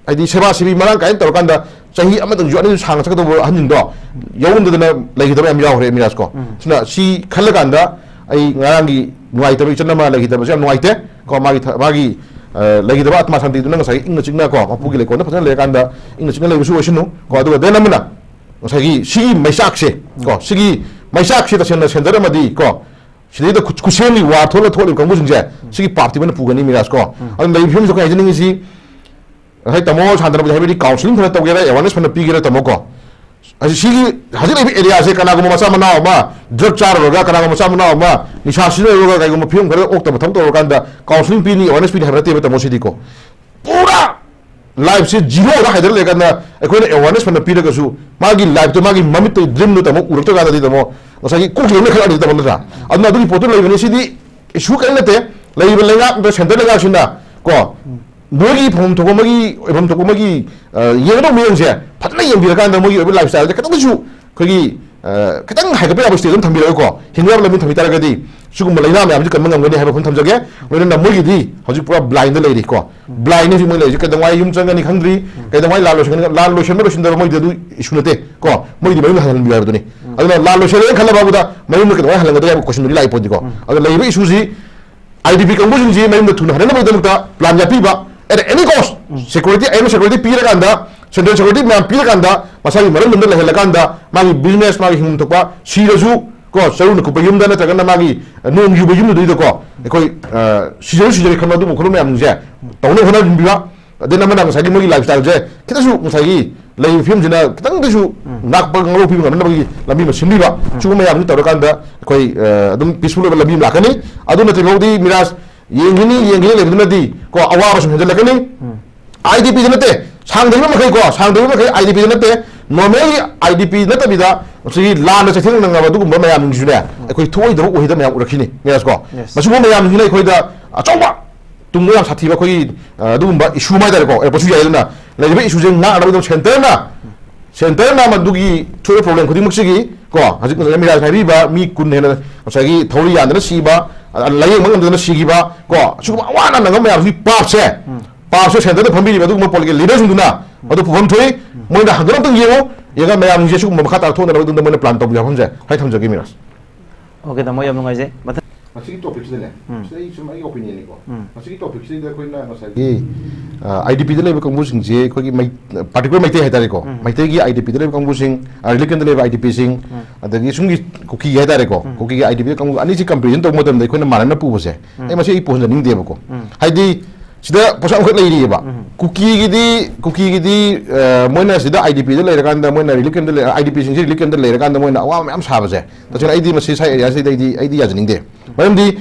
ꯍꯥꯏꯗꯤ ꯁꯦꯕꯥ ꯁꯤꯕꯤ ꯃꯔꯥꯡ ꯀꯥꯏꯅ ꯇꯧꯔꯀꯥꯟꯗ ꯆꯍꯤ ꯑꯃꯗꯪꯁꯨ ꯑꯅꯤꯁꯨ ꯁꯥꯡꯅ ꯆꯠꯀꯗꯧꯕ ꯑꯍꯟꯁꯤꯡꯗꯣ ꯌꯧꯔꯝꯗꯗꯅ ꯂꯩꯈꯤꯗꯕ ꯌꯥꯝ ꯌꯥꯎꯈ꯭ꯔꯦ ꯃꯤꯔꯥꯖ ꯀꯣ꯫ ꯎꯝ꯫ ꯑꯗꯨꯅ ꯁꯤ ꯈꯜꯂꯀꯥꯟꯗ ꯑꯩ ꯉꯔꯥꯡꯒꯤ ꯅꯨꯡꯉꯥꯏꯇꯕ ꯏꯆꯟ ꯑꯃ ꯂꯩꯈꯤꯗꯕꯁꯦ ꯌꯥꯝ ꯅꯨꯡꯉꯥꯏꯇꯦ ꯀꯣ꯫ ꯃꯥꯒꯤ ꯊ-, ꯃꯥꯒꯤ, ꯑ, ꯂꯩꯈꯤꯗꯕ ꯑꯥꯇꯃꯥ ꯁꯥꯟꯇꯤꯗꯨꯅ ꯉꯁꯥꯏꯒꯤ ꯏꯪꯅ ꯆꯤꯛꯅ ꯀꯣ, ꯃꯄꯨꯒꯤ ꯂꯩꯀꯣꯜꯗ ꯐꯖꯅ ꯂꯩꯔꯀꯥꯟꯗ ꯏꯪꯅ ꯆꯤꯛꯅ ꯂꯩꯕꯁꯨ ꯑꯣꯏꯁꯅꯨ ꯀꯣ꯫ ꯑꯗꯨꯒ then ꯑꯃꯅ ꯉꯁꯥꯏꯒꯤ ꯁꯤꯒꯤ ꯃꯩꯆꯥꯛꯁꯦ ꯀꯣ, ꯁꯤꯒꯤ ꯃꯩꯆꯥꯛꯁꯦ ꯇꯁꯦꯡꯅ ꯁꯦꯟꯖꯔꯝꯃꯗꯤ ꯀꯣ, ꯁꯤꯗꯩꯗ ꯈꯨꯠ-, ꯈꯨꯠꯁꯦꯝꯒꯤ ꯋꯥꯔ ꯊꯣꯛꯂ ꯊꯣꯛꯂꯤꯕ ꯀꯥꯡꯕꯨꯁꯤꯡꯁꯦ, ꯎꯝ꯫ ꯁꯤꯒꯤ ꯄꯥꯞꯇꯤ ꯃꯣꯏꯅ ꯄꯨꯒꯅꯤ ꯃꯤꯔꯥꯖ ꯀꯣ꯫ ꯎꯝ꯫ ꯑꯗꯨꯅ ꯂꯩꯔꯤꯕ ꯐꯤꯕꯝꯁꯤꯗ ꯑꯩꯈꯣꯏ ꯍꯥꯏꯖꯅꯤꯡꯉꯤꯁꯤ, ꯉꯁꯥꯏ ꯇꯥꯃꯣ ꯁꯥꯟꯇꯅꯕꯨꯗꯤ ꯍꯥꯏꯕꯗꯤ ꯀꯥꯎꯟꯁꯤꯂꯤꯡ ꯐꯅ ꯇꯧꯒꯦꯔꯥ, ꯑꯦꯋꯥꯔꯅꯦꯁ ꯐꯅ ꯄꯤꯒꯦꯔꯥ ꯇꯥꯃꯣ ꯀꯣ, ꯍꯧꯖꯤꯛ ꯁꯤꯒꯤ ꯍꯧꯖꯤꯛ ꯂꯩꯕ ꯑꯦꯔꯤꯌꯥꯁꯦ ꯀꯅꯥꯒꯨꯝꯕ ꯃꯆꯥ ꯃꯅꯥꯎ ꯑꯃ ꯗ꯭ꯔꯒ ꯆꯥꯔꯨꯔꯒ, ꯀꯅꯥꯒꯨꯝꯕ ꯃꯆꯥ ꯃꯅꯥꯎ ꯑꯃ ꯅꯤꯁꯥ ꯁꯤꯖꯤꯟꯅꯔꯨꯔꯒ, ꯀꯩꯒꯨꯝꯕ ꯐꯤꯕꯝ ꯈꯔ ꯑꯣꯛꯇꯕ ꯊꯕꯛ ꯇꯧꯔꯀꯥꯟꯗ ꯀꯥꯎꯟꯁꯤꯂꯤꯡ ꯄꯤꯅꯤ, ꯑꯦꯋꯥꯔꯅꯦꯁ ꯄꯤꯅꯤ ꯍꯥꯏꯕ ꯅꯠꯇꯦꯕ, ꯇꯥꯃꯣ꯫ ꯁꯤꯗꯤꯀꯣ ꯄꯨꯔꯥ ꯂꯥꯏꯐꯁꯦ ꯖꯤꯔꯣꯗ ꯍꯥꯏꯗꯔ ꯂꯩꯔꯀꯥꯟꯗ ꯑꯩꯈꯣꯏꯅ ꯑꯦꯋꯥꯔꯅꯦꯁ ꯐꯅ ꯄꯤꯔꯒꯁꯨ ꯃꯥꯒꯤ ꯂꯥꯏꯐꯇꯣ, ꯃꯥꯒꯤ ꯃꯃꯤꯠꯇ ꯗ꯭ꯔꯤꯝꯗꯣ, ꯇꯥꯃꯣ, ꯎꯔꯛꯇ꯭ꯔꯀꯥꯟꯗꯗꯤ, ꯇꯥꯃꯣ, ꯉꯁꯥꯏꯒꯤ ꯀꯣꯛꯁꯤꯗ ꯂꯣꯏ ꯈꯜꯂꯛꯑꯅꯤ, ꯇꯥꯃꯣ, ꯅꯠꯇ꯭ꯔꯥ? ꯑꯗꯨꯅ ꯑꯗꯨꯒꯤ ꯄꯣꯠꯇꯨ ꯂꯩꯕꯅꯤ꯫ ꯁꯤꯗꯤ ꯏꯁꯨ ꯀꯔꯤꯝ ꯅꯠꯇꯦ꯫ ꯂꯩꯔꯤꯕ ꯂꯩꯉꯥꯛ, ꯁꯦꯟꯇꯔ ꯂꯩꯉꯥꯛꯁꯤꯅ ꯀꯣ, ꯃꯣꯏꯒꯤ ꯐꯝꯐꯝ ꯊꯣꯛꯄ, ꯃꯣꯏꯒꯤ ꯑꯣꯏꯐꯝ ꯊꯣꯛꯄ, ꯃꯣꯏꯒꯤ, ꯑ, ꯌꯦꯡꯒꯗꯧꯕ ꯃꯤꯠꯌꯦꯡꯁꯦ ꯐꯖꯅ ꯌꯦꯡꯕꯤꯔꯀꯥꯟꯗ ꯃꯣꯏꯒꯤ ꯑꯣꯏꯕ ꯂꯥꯏꯐ ꯁ꯭ꯇꯥꯏꯜꯁꯦ ꯈꯤꯇꯪꯗꯁꯨ ꯑꯩꯈꯣꯏꯒꯤ, ꯑ, ꯈꯤꯇꯪ ꯍꯥꯏꯒꯠꯄ ꯌꯥꯕ ꯁ꯭ꯇꯦꯖ ꯑꯃ ꯊꯝꯕꯤꯔꯒꯀꯣ, ꯍꯤꯡꯕ ꯌꯥꯕ ꯂꯝꯕꯤ ꯊꯝꯕꯤ ꯇꯥꯔꯒꯗꯤ ꯁꯤꯒꯨꯝꯕ ꯂꯥꯏꯅꯥ ꯃꯌꯥꯝꯁꯤ ꯀꯟꯕ ꯉꯝꯒꯅꯤ ꯍꯥꯏꯕ ꯋꯥꯐꯝ ꯊꯝꯖꯒꯦ꯫ ꯂꯣꯏꯅꯅ ꯃꯣꯏꯒꯤꯗꯤ ꯍꯧꯖꯤꯛ ꯄꯨꯔꯥ ꯕ꯭ꯂꯥꯏꯟꯗ ꯂꯩꯔꯤꯀꯣ꯫ ꯕ꯭ꯂꯥꯏꯟꯅꯤ ꯍꯧꯖꯤꯛ ꯃꯣꯏ ꯂꯩꯔꯤꯁꯦ꯫ ꯀꯩꯗꯧꯉꯩ ꯌꯨꯝ ꯆꯪꯒꯅꯤ ꯈꯪꯗ꯭ꯔꯤ, ꯀꯩꯗꯧꯉꯩ ꯂꯥꯟ ꯂꯣꯏꯁꯤꯟꯒꯅꯤ, ꯂꯥꯟ ꯂꯣꯏꯁꯤꯟꯕ ꯂꯣꯏꯁꯤꯟꯗꯕ ꯃꯣꯏꯗꯤ ꯑꯗꯨ ꯏꯁꯨ ꯅꯠꯇꯦ ꯀꯣ꯫ ꯃꯣꯏꯗꯤ ꯃꯌꯨꯝꯗ ꯍꯜꯍꯟꯕꯤꯌꯨ ꯍꯥꯏꯕꯗꯨꯅꯤ꯫ ꯑꯗꯨꯅ ꯂꯥꯟ ꯂꯣꯏꯁꯤꯜꯂꯦꯅ ꯈꯜꯂꯕ ꯐꯥꯎꯕꯗ ꯃꯌꯨꯝꯗ ꯀꯩꯗꯧꯉꯩ ꯍꯜꯍꯟꯒꯗꯒꯦ ꯍꯥꯏꯕ ꯀꯣꯏꯁꯟꯗꯨꯗꯤ ꯂꯥꯛꯏ ꯄꯣꯠꯅꯤꯀꯣ꯫ ꯑꯗꯨꯅ ꯂꯩꯔꯤꯕ ꯏꯁꯨꯁꯤ ꯑꯥꯏ ꯗꯤ ꯄꯤ ꯀꯥꯡꯕꯨꯁꯤꯡꯁꯤ ꯃꯌꯨꯝꯗ ꯊꯨꯅ ꯍꯟꯅꯅꯕꯒꯤꯗꯃꯛꯇ ꯄ꯭ꯂꯥꯟ ꯌꯥꯠꯄꯤꯕ, at any cost, security, ꯑꯩꯅ security ꯄꯤꯔꯀꯥꯟꯗ, central security ꯃꯌꯥꯝ ꯄꯤꯔꯀꯥꯟꯗ, ꯃꯁꯥꯒꯤ ꯃꯔꯝꯗꯝꯗ ꯂꯩꯍꯜꯂꯀꯥꯟꯗ, ꯃꯥꯒꯤ business, ꯃꯥꯒꯤ ꯍꯤꯡꯐꯝ ꯊꯣꯛꯄ, ꯁꯤꯔꯁꯨ ꯀꯣ, ꯆꯔꯨꯅ ꯀꯨꯞꯄ ꯌꯨꯝꯗ ꯅꯠꯇ꯭ꯔꯒꯅ ꯃꯥꯒꯤ, ꯑ, ꯅꯣꯡ ꯌꯨꯕ ꯌꯨꯝꯗꯨꯗꯩꯗꯀꯣ, ꯑꯩꯈꯣꯏ, ꯑ, ꯁꯤꯖꯔ ꯁꯤꯖꯔ ꯈꯟꯕ ꯑꯗꯨꯒꯨꯝꯕ ꯈꯣꯠꯄ ꯃꯌꯥꯝꯁꯤꯡꯁꯦ ꯇꯧꯅꯕ ꯍꯣꯠꯅꯕꯤꯕ꯫ ꯑꯗꯩ ꯑꯃꯅ ꯉꯁꯥꯏꯒꯤ ꯃꯣꯏꯒꯤ lifestyle ꯁꯦ ꯈꯤꯇꯪꯁꯨ ꯉꯁꯥꯏꯒꯤ ꯂꯩꯔꯤꯕ ꯐꯤꯕꯝꯁꯤꯅ ꯈꯤꯇꯪꯗꯁꯨ ꯉꯥꯛꯄ ꯉꯥꯛꯍꯧꯕ ꯄꯤꯕ ꯉꯝꯅꯕꯒꯤ ꯂꯝꯕꯤ ꯑꯃ ꯁꯤꯟꯕꯤꯕ꯫ ꯁꯤꯒꯨꯝꯕ ꯃꯌꯥꯝꯁꯤ ꯇꯧꯔꯀꯥꯟꯗ ꯑꯩꯈꯣꯏ, ꯑ, ꯑꯗꯨꯝ peaceful ꯑꯣꯏꯕ ꯂꯝꯕꯤ ꯑꯃ ꯂꯥꯛꯀꯅꯤ꯫ ꯑꯗꯨ ꯅꯠꯇ꯭ꯔꯤꯐꯥꯎꯗꯤ ꯃꯤꯔꯥꯖ ꯌꯦꯡꯈꯤꯅꯤ, ꯌꯦꯡꯈꯤꯅꯤ ꯂꯩꯕꯗꯨꯅꯗꯤ ꯀꯣ, ꯑꯋꯥꯕ ꯁꯨꯝ ꯍꯦꯟꯖꯜꯂꯛꯀꯅꯤ꯫ ꯑꯥꯏ ꯗꯤ ꯄꯤꯗ ꯅꯠꯇꯦ, ꯁꯥꯡꯗꯕ ꯃꯈꯩ ꯀꯣ, ꯁꯥꯡꯗꯕ ꯃꯈꯩ ꯑꯥꯏ ꯗꯤ ꯄꯤꯗ ꯅꯠꯇꯦ, ꯅꯣꯔꯃꯦꯜꯒꯤ ꯑꯥꯏ ꯗꯤ ꯄꯤ ꯅꯠꯇꯕꯤꯗ ꯉꯁꯥꯏꯒꯤ ꯂꯥꯟꯅ ꯆꯩꯊꯦꯡ ꯅꯪꯅꯕ ꯑꯗꯨꯒꯨꯝꯕ ꯃꯌꯥꯝꯁꯤꯡꯁꯤꯅꯦ ꯑꯩꯈꯣꯏ ꯊꯣꯛꯑꯣꯏꯗꯕ ꯑꯣꯏꯍꯩꯗꯕ ꯃꯌꯥꯝ ꯎꯔꯛꯈꯤꯅꯤ, ꯃꯤꯔꯥꯖ ꯀꯣ꯫ Yes. ꯃꯁꯤꯒꯨꯝꯕ ꯃꯌꯥꯝꯁꯤꯅ ꯑꯩꯈꯣꯏꯗ ꯑꯆꯧꯕ ꯇꯨꯡꯗ ꯌꯥꯝ ꯁꯥꯊꯤꯕ ꯑꯩꯈꯣꯏꯒꯤ, ꯑ, ꯑꯗꯨꯒꯨꯝꯕ ꯏꯁꯨ ꯑꯃ ꯍꯥꯏꯇꯥꯔꯦꯀꯣ, ꯑꯣꯏꯔꯛꯄꯁꯨ ꯌꯥꯏ꯫ ꯑꯗꯨꯅ ꯂꯩꯔꯤꯕ ꯏꯁꯨꯁꯦ ꯉꯥꯛꯅꯕꯒꯤꯗꯃꯛ ꯁꯦꯟꯇꯔꯅ, ꯁꯦꯟꯇꯔꯅ ꯃꯗꯨꯒꯤ ꯊꯣꯛꯏꯕ ꯄ꯭ꯔꯣꯕ꯭ꯂꯦꯝ ꯈꯨꯗꯤꯡꯃꯛꯁꯤꯒꯤ ꯀꯣ, ꯍꯧꯖꯤꯛ ꯉꯁꯥꯏ ꯃꯤꯔꯥꯖꯅ ꯍꯥꯏꯕꯤꯕ ꯃꯤ ꯀꯨꯟ ꯍꯦꯟꯅ ꯉꯁꯥꯏꯒꯤ ꯊꯧꯔꯤ ꯌꯥꯟꯗꯅ ꯁꯤꯕ, ꯑ, ꯂꯥꯌꯦꯡꯕ ꯉꯝꯗꯗꯅ ꯁꯤꯈꯤꯕ ꯀꯣ, ꯁꯤꯒꯨꯝꯕ ꯑꯋꯥ ꯑꯅꯥ ꯅꯪꯉꯕ ꯃꯌꯥꯝꯁꯤꯒꯤ ꯄꯥꯞꯁꯦ, ꯄꯥꯞꯁꯦ ꯁꯦꯟꯇꯔꯗ ꯐꯝꯕꯤꯔꯤꯕ ꯑꯗꯨꯒꯨꯝꯕ ꯄꯣꯂꯤꯇꯤꯀꯦꯜ ꯂꯤꯗꯔꯁꯤꯡꯗꯨꯅ ꯃꯗꯨ ꯄꯨꯐꯝ ꯊꯣꯛꯏ꯫ ꯃꯣꯏꯅ ꯍꯟꯗꯨꯅ ꯑꯝꯇꯪ ꯌꯦꯡꯉꯨ, ꯌꯦꯡꯉꯒ ꯃꯌꯥꯝꯁꯤꯡꯁꯦ ꯁꯤꯒꯨꯝꯕ ꯃꯈꯥ ꯇꯥꯅ ꯊꯣꯛꯅꯅꯕꯒꯤꯗꯃꯛꯇ ꯃꯣꯏꯅ ꯄ꯭ꯂꯥꯟ ꯇꯧꯕꯤꯌꯨ ꯍꯥꯏꯕ ꯑꯃꯁꯦ ꯍꯥꯏ ꯊꯝꯖꯒꯦ, ꯃꯤꯔꯥꯖ꯫ OK, ꯇꯥꯃꯣ, ꯌꯥꯝ ꯅꯨꯡꯉꯥꯏꯖꯩ꯫ ꯃꯊꯪ ꯃꯁꯤꯒꯤ ꯇꯣꯄꯤꯛꯁꯤꯗꯅꯦ, ꯎꯝ꯫ ꯁꯤꯗ ꯑꯩ ꯁꯨꯝ ꯑꯩꯒꯤ ꯑꯣꯄꯤꯅꯤꯌꯟꯅꯤꯀꯣ꯫ ꯎꯝ꯫ ꯃꯁꯤꯒꯤ ꯇꯣꯄꯤꯛꯁꯤꯗ ꯑꯩꯈꯣꯏꯅ ꯉꯁꯥꯏꯒꯤ, ꯑ, ꯑꯥꯏ ꯗꯤ ꯄꯤꯗ ꯂꯩꯕ ꯀꯥꯡꯕꯨꯁꯤꯡꯁꯦ ꯑꯩꯈꯣꯏꯒꯤ ꯃꯩ-, ꯄꯥꯔꯇꯤꯀꯨꯂꯔ ꯃꯩꯇꯩ ꯍꯥꯏꯇꯥꯔꯦꯀꯣ꯫ ꯎꯝ꯫ ꯃꯩꯇꯩꯒꯤ ꯑꯥꯏ ꯗꯤ ꯄꯤꯗ ꯂꯩꯕ ꯀꯥꯡꯕꯨꯁꯤꯡ, ꯑ, ꯔꯤꯂꯤꯐ ꯀꯦꯝꯞꯇ ꯂꯩꯕ ꯑꯥꯏ ꯗꯤ ꯄꯤꯁꯤꯡ, ꯎꯝ꯫ ꯑꯗꯒꯤ ꯁꯨꯝꯒꯤ ꯀꯨꯀꯤꯒꯤ ꯍꯥꯏꯇꯥꯔꯦꯀꯣ꯫ ꯎꯝ꯫ ꯀꯨꯀꯤꯒꯤ ꯑꯥꯏ ꯗꯤ ꯄꯤꯗ ꯀꯥꯡꯕꯨ ꯑꯅꯤꯁꯤ ꯀꯝꯄꯦꯔꯤꯖꯟ ꯇꯧꯕ ꯃꯇꯝꯗ ꯑꯩꯈꯣꯏꯅ ꯃꯥꯟꯅꯅ ꯄꯨꯕꯁꯦ, ꯎꯝ꯫ ꯑꯩ ꯃꯁꯤ ꯑꯩ ꯄꯨꯍꯟꯖꯅꯤꯡꯗꯦꯕꯀꯣ꯫ ꯎꯝ꯫ ꯍꯥꯏꯗꯤ ꯁꯤꯗ ꯄꯣꯠꯁꯛ ꯑꯃꯈꯛ ꯂꯩꯔꯤꯑꯕ꯫ ꯀꯨꯀꯤꯒꯤꯗꯤ ꯀꯨꯀꯤꯒꯤꯗꯤ ꯑ, ꯃꯣꯏꯅ ꯁꯤꯗ ꯑꯥꯏ ꯗꯤ ꯄꯤꯗ ꯂꯩꯔꯀꯥꯟꯗ, ꯃꯣꯏꯅ ꯔꯤꯂꯤꯐ ꯀꯦꯝꯞꯇ ꯂꯩ, ꯑꯥꯏ ꯗꯤ ꯄꯤꯁꯤꯡꯁꯤ ꯔꯤꯂꯤꯐ ꯀꯦꯝꯞꯇ ꯂꯩꯔꯀꯥꯟꯗ ꯃꯣꯏꯅ ꯑꯋꯥꯕ ꯃꯌꯥꯝ ꯁꯥꯕꯁꯦ, ꯇꯁꯦꯡꯅ ꯑꯩꯗꯤ ꯃꯁꯤ ꯁꯥꯏ ꯑꯦꯔꯤꯌꯥꯁꯤꯗ ꯑꯩꯗꯤ ꯑꯩꯗꯤ ꯌꯥꯖꯅꯤꯡꯗꯦ꯫ ꯃꯔꯝꯗꯤ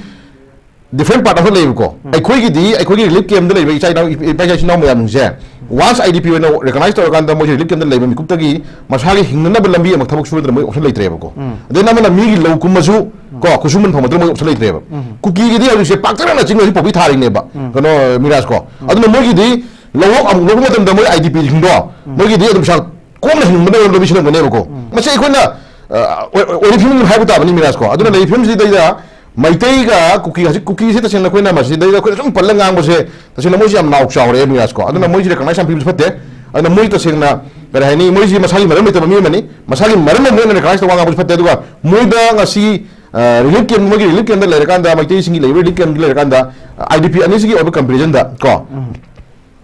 ꯗꯤꯐ꯭ꯔꯦꯟ ꯄꯥꯔꯠ ꯑꯃꯈꯛ ꯂꯩꯕꯀꯣ꯫ ꯑꯩꯈꯣꯏꯒꯤꯗꯤ ꯑꯩꯈꯣꯏꯒꯤ ꯔꯤꯂꯤꯐ ꯀꯦꯝꯞꯇ ꯂꯩꯕ ꯏꯆꯥ ꯏꯅꯥꯎ, ꯏꯄꯥ ꯏꯆꯥ ꯏꯆꯤꯟ ꯏꯅꯥꯎ ꯃꯌꯥꯝꯁꯦ, ꯋꯥꯟꯁ ꯑꯥꯏ ꯗꯤ ꯄꯤ ꯑꯣꯏꯅ ꯔꯤꯀꯒꯅꯥꯏꯁ ꯇꯧꯔꯀꯥꯟꯗ, ꯃꯣꯏꯁꯦ ꯔꯤꯂꯤꯐ ꯀꯦꯝꯞꯇ ꯂꯩꯕ ꯃꯤꯀꯨꯞꯇꯒꯤ ꯃꯁꯥꯒꯤ ꯍꯤꯡꯅꯅꯕ ꯂꯝꯕꯤ ꯑꯃ ꯊꯕꯛ ꯁꯨꯔꯗꯅ ꯃꯣꯏ ꯑꯣꯞꯁꯟ ꯂꯩꯇ꯭ꯔꯦꯕꯀꯣ꯫ ꯑꯗꯩ ꯑꯃꯅ ꯃꯤꯒꯤ ꯂꯧ ꯀꯨꯝꯃꯁꯨ ꯀꯣ, ꯈꯨꯠꯁꯨꯃꯟ ꯐꯪꯕꯗꯨꯅ ꯃꯣꯏ ꯑꯣꯞꯁꯟ ꯂꯩꯇ꯭ꯔꯦꯕ꯫ ꯀꯨꯀꯤꯒꯤꯗꯤ ꯍꯧꯖꯤꯛꯁꯦ ꯄꯥꯛꯇꯛꯅꯅ ꯆꯤꯡꯗ ꯍꯧꯖꯤꯛ ꯄꯣꯄꯤ ꯊꯥꯔꯤꯅꯦꯕ, ꯀꯩꯅꯣ, ꯃꯤꯔꯥꯖ ꯀꯣ꯫ ꯑꯗꯨꯅ ꯃꯣꯏꯒꯤꯗꯤ ꯂꯧꯍꯣꯛ ꯑꯃꯨꯛ ꯂꯧꯕ ꯃꯇꯝꯗ ꯃꯣꯏ ꯑꯥꯏ ꯗꯤ ꯄꯤꯁꯤꯡꯗꯣ, ꯃꯣꯏꯒꯤꯗꯤ ꯑꯗꯨꯝ ꯄꯩꯁꯥ ꯀꯣꯝꯅ ꯍꯤꯡꯕꯗ ꯂꯝꯕꯤ ꯁꯤꯜꯂꯝꯒꯅꯦꯕꯀꯣ꯫ ꯃꯁꯤ ꯑꯩꯈꯣꯏꯅ, ꯑ, ꯑꯣꯏ-, ꯑꯣꯏꯔꯤꯕ ꯐꯤꯕꯝ ꯍꯥꯏꯕ ꯇꯥꯕꯅꯤ, ꯃꯤꯔꯥꯖ ꯀꯣ꯫ ꯑꯗꯨꯅ ꯂꯩꯔꯤꯕ ꯐꯤꯕꯝꯁꯤꯗꯩꯗ ꯃꯩꯇꯩꯒ ꯀꯨꯀꯤ, ꯍꯧꯖꯤꯛ ꯀꯨꯀꯤꯁꯦ ꯇꯁꯦꯡꯅ ꯑꯩꯈꯣꯏꯅ ꯃꯁꯤꯗꯩꯗ ꯑꯩꯈꯣꯏꯅ ꯁꯨꯝ ꯄꯜꯂ ꯉꯥꯡꯕꯁꯦ, ꯇꯁꯦꯡꯅ ꯃꯣꯏꯁꯦ ꯌꯥꯝ ꯅꯥꯎ ꯆꯥꯎꯔꯦ, ꯃꯤꯔꯥꯖ ꯀꯣ꯫ ꯑꯗꯨꯅ ꯃꯣꯏꯁꯦ ꯔꯤꯀꯒꯅꯥꯏꯁ ꯌꯥꯝ ꯄꯤꯕꯁꯨ ꯐꯠꯇꯦ꯫ ꯑꯗꯨꯅ ꯃꯣꯏ ꯇꯁꯦꯡꯅ, ꯀꯔꯤ ꯍꯥꯏꯅꯤ, ꯃꯣꯏꯁꯤ ꯃꯁꯥꯒꯤ ꯃꯔꯝ ꯂꯩꯇꯕ ꯃꯤ ꯑꯃꯅꯤ, ꯃꯁꯥꯒꯤ ꯃꯔꯝ ꯑꯃ ꯑꯣꯏꯅ ꯔꯤꯀꯒꯅꯥꯏꯁ ꯇꯧꯕ ꯉꯥꯡꯕꯁꯨ ꯐꯠꯇꯦ꯫ ꯑꯗꯨꯒ ꯃꯣꯏꯗ ꯉꯁꯤ, ꯑ, ꯔꯤꯂꯤꯐ ꯀꯦꯝꯞ, ꯃꯣꯏꯒꯤ ꯔꯤꯂꯤꯐ ꯀꯦꯝꯞꯇ ꯂꯩꯔꯀꯥꯟꯗ, ꯃꯩꯇꯩꯁꯤꯡꯒꯤ ꯂꯩꯕ ꯔꯤꯂꯤꯐ ꯀꯦꯝꯞꯇ ꯂꯩꯔꯀꯥꯟꯗ, ꯑꯥꯏ ꯗꯤ ꯄꯤ ꯑꯅꯤꯁꯤꯒꯤ ꯑꯣꯏꯕ ꯀꯝꯄꯦꯔꯤꯖꯟꯗ ꯀꯣ,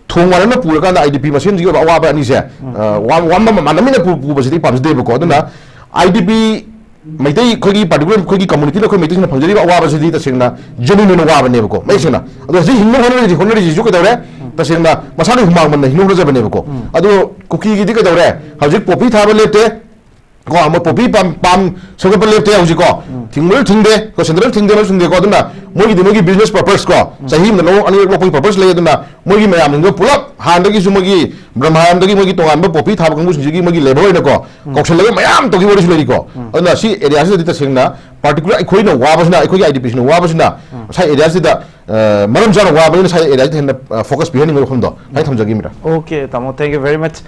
ꯊꯣꯡ ꯃꯥꯟꯅꯅ ꯄꯨꯔꯀꯥꯟꯗ ꯑꯥꯏ ꯗꯤ ꯄꯤ ꯃꯁꯦꯟꯁꯤꯒꯤ ꯑꯣꯏꯕ ꯑꯋꯥꯕ ꯑꯅꯤꯁꯦ, ꯑ, ꯋꯥ-, ꯋꯥ-, ꯃ-, ꯃꯥꯟꯅꯃꯤꯟꯅ ꯄꯨ-, ꯄꯨꯕꯁꯤꯗꯤ ꯄꯥꯝꯖꯗꯦꯕꯀꯣ꯫ ꯑꯗꯨꯅ ꯑꯥꯏ ꯗꯤ ꯄꯤ ꯃꯩꯇꯩ ꯑꯩꯈꯣꯏꯒꯤ ꯄꯥꯔꯇꯤꯀꯨꯂꯔ ꯑꯩꯈꯣꯏꯒꯤ ꯀꯝꯃꯨꯅꯤꯇꯤꯗ ꯑꯩꯈꯣꯏ ꯃꯩꯇꯩꯁꯤꯡꯅ ꯐꯪꯖꯔꯤꯕ ꯑꯋꯥꯕꯁꯤꯗꯤ ꯇꯁꯦꯡꯅ ꯖꯦꯅꯨꯏꯟ ꯑꯣꯏꯅ ꯋꯥꯕꯅꯦꯕꯀꯣ, ꯃꯌꯦꯛ ꯁꯦꯡꯅ꯫ ꯑꯗꯣ ꯍꯧꯖꯤꯛ ꯍꯤꯡꯅꯕ ꯍꯣꯠꯅꯔꯤꯁꯤ, ꯍꯣꯠꯅꯔꯤꯁꯤꯁꯨ ꯀꯩꯗꯧꯔꯦ? ꯇꯁꯦꯡꯅ ꯃꯁꯥꯒꯤ ꯍꯨꯃꯥꯡ ꯃꯟꯅ ꯍꯤꯡꯅꯕ ꯍꯣꯠꯅꯖꯕꯅꯦꯕꯀꯣ꯫ ꯑꯗꯣ ꯀꯨꯀꯤꯒꯤꯗꯤ ꯀꯩꯗꯧꯔꯦ? ꯍꯧꯖꯤꯛ ꯄꯣꯄꯤ ꯊꯥꯕ ꯂꯦꯞꯇꯦ ꯀꯣ, ꯑꯃ ꯄꯣꯄꯤ ꯄꯥꯝ, ꯄꯥꯝ ꯁꯦꯝꯒꯠꯄ ꯂꯦꯞꯇꯦ ꯍꯧꯖꯤꯛꯀꯣ꯫ ꯊꯤꯡꯕꯁꯨ ꯊꯤꯡꯗꯦ ꯀꯣ, ꯁꯦꯟꯇ꯭ꯔꯦꯜ ꯊꯤꯡꯗꯦ, ꯑꯃꯁꯨ ꯊꯤꯡꯗꯦꯀꯣ꯫ ꯑꯗꯨꯅ ꯃꯣꯏꯒꯤꯗꯤ ꯃꯣꯏꯒꯤ ꯕꯤꯖꯤꯅꯦꯁ ꯄꯔꯄꯁ ꯀꯣ, ꯆꯍꯤ ꯑꯃꯗ ꯂꯧ ꯑꯅꯤꯔꯛ ꯂꯣꯛꯄꯒꯤ ꯄꯔꯄꯁ ꯂꯩ꯫ ꯑꯗꯨꯅ ꯃꯣꯏꯒꯤ ꯃꯌꯥꯝꯁꯤꯡꯗꯣ ꯄꯨꯂꯞ ꯍꯥꯟꯅꯗꯒꯤꯁꯨ ꯃꯣꯏꯒꯤ ꯕ꯭ꯔꯍ꯭ꯃꯥꯌꯝꯗꯒꯤ ꯃꯣꯏꯒꯤ ꯇꯣꯉꯥꯟꯕ ꯄꯣꯄꯤ ꯊꯥꯕ ꯀꯥꯡꯕꯨꯁꯤꯡꯁꯤꯒꯤ ꯃꯣꯏꯒꯤ ꯂꯦꯕꯔ ꯑꯣꯏꯅꯀꯣ, ꯀꯧꯁꯜꯂꯒ ꯃꯌꯥꯝ ꯇꯧꯈꯤꯕ ꯋꯥꯔꯤꯁꯨ ꯂꯩꯔꯤꯀꯣ꯫ ꯑꯗꯨꯅ ꯁꯤ ꯑꯦꯔꯤꯌꯥꯁꯤꯗꯗꯤ ꯇꯁꯦꯡꯅ ꯄꯥꯔꯇꯤꯀꯨꯂꯔ ꯑꯩꯈꯣꯏꯅ ꯋꯥꯕꯁꯤꯅ, ꯑꯩꯈꯣꯏꯒꯤ ꯑꯥꯏ ꯗꯤ ꯄꯤꯁꯤꯅ ꯋꯥꯕꯁꯤꯅ ꯉꯁꯥꯏ ꯑꯦꯔꯤꯌꯥꯁꯤꯗ, ꯑ, ꯃꯔꯝ ꯆꯥꯅ ꯋꯥꯕꯅꯤꯅ ꯉꯁꯥꯏ ꯑꯦꯔꯤꯌꯥꯁꯤꯗ ꯍꯦꯟꯅ, ꯑ, ꯐꯣꯀꯁ ꯄꯤꯍꯟꯅꯤꯡꯕꯒꯤ ꯋꯥꯐꯝꯗꯣ ꯑꯩ ꯊꯝꯖꯒꯦ, ꯃꯤꯔꯥ꯫ Okay, ꯇꯥꯃꯣ, thank you very much꯫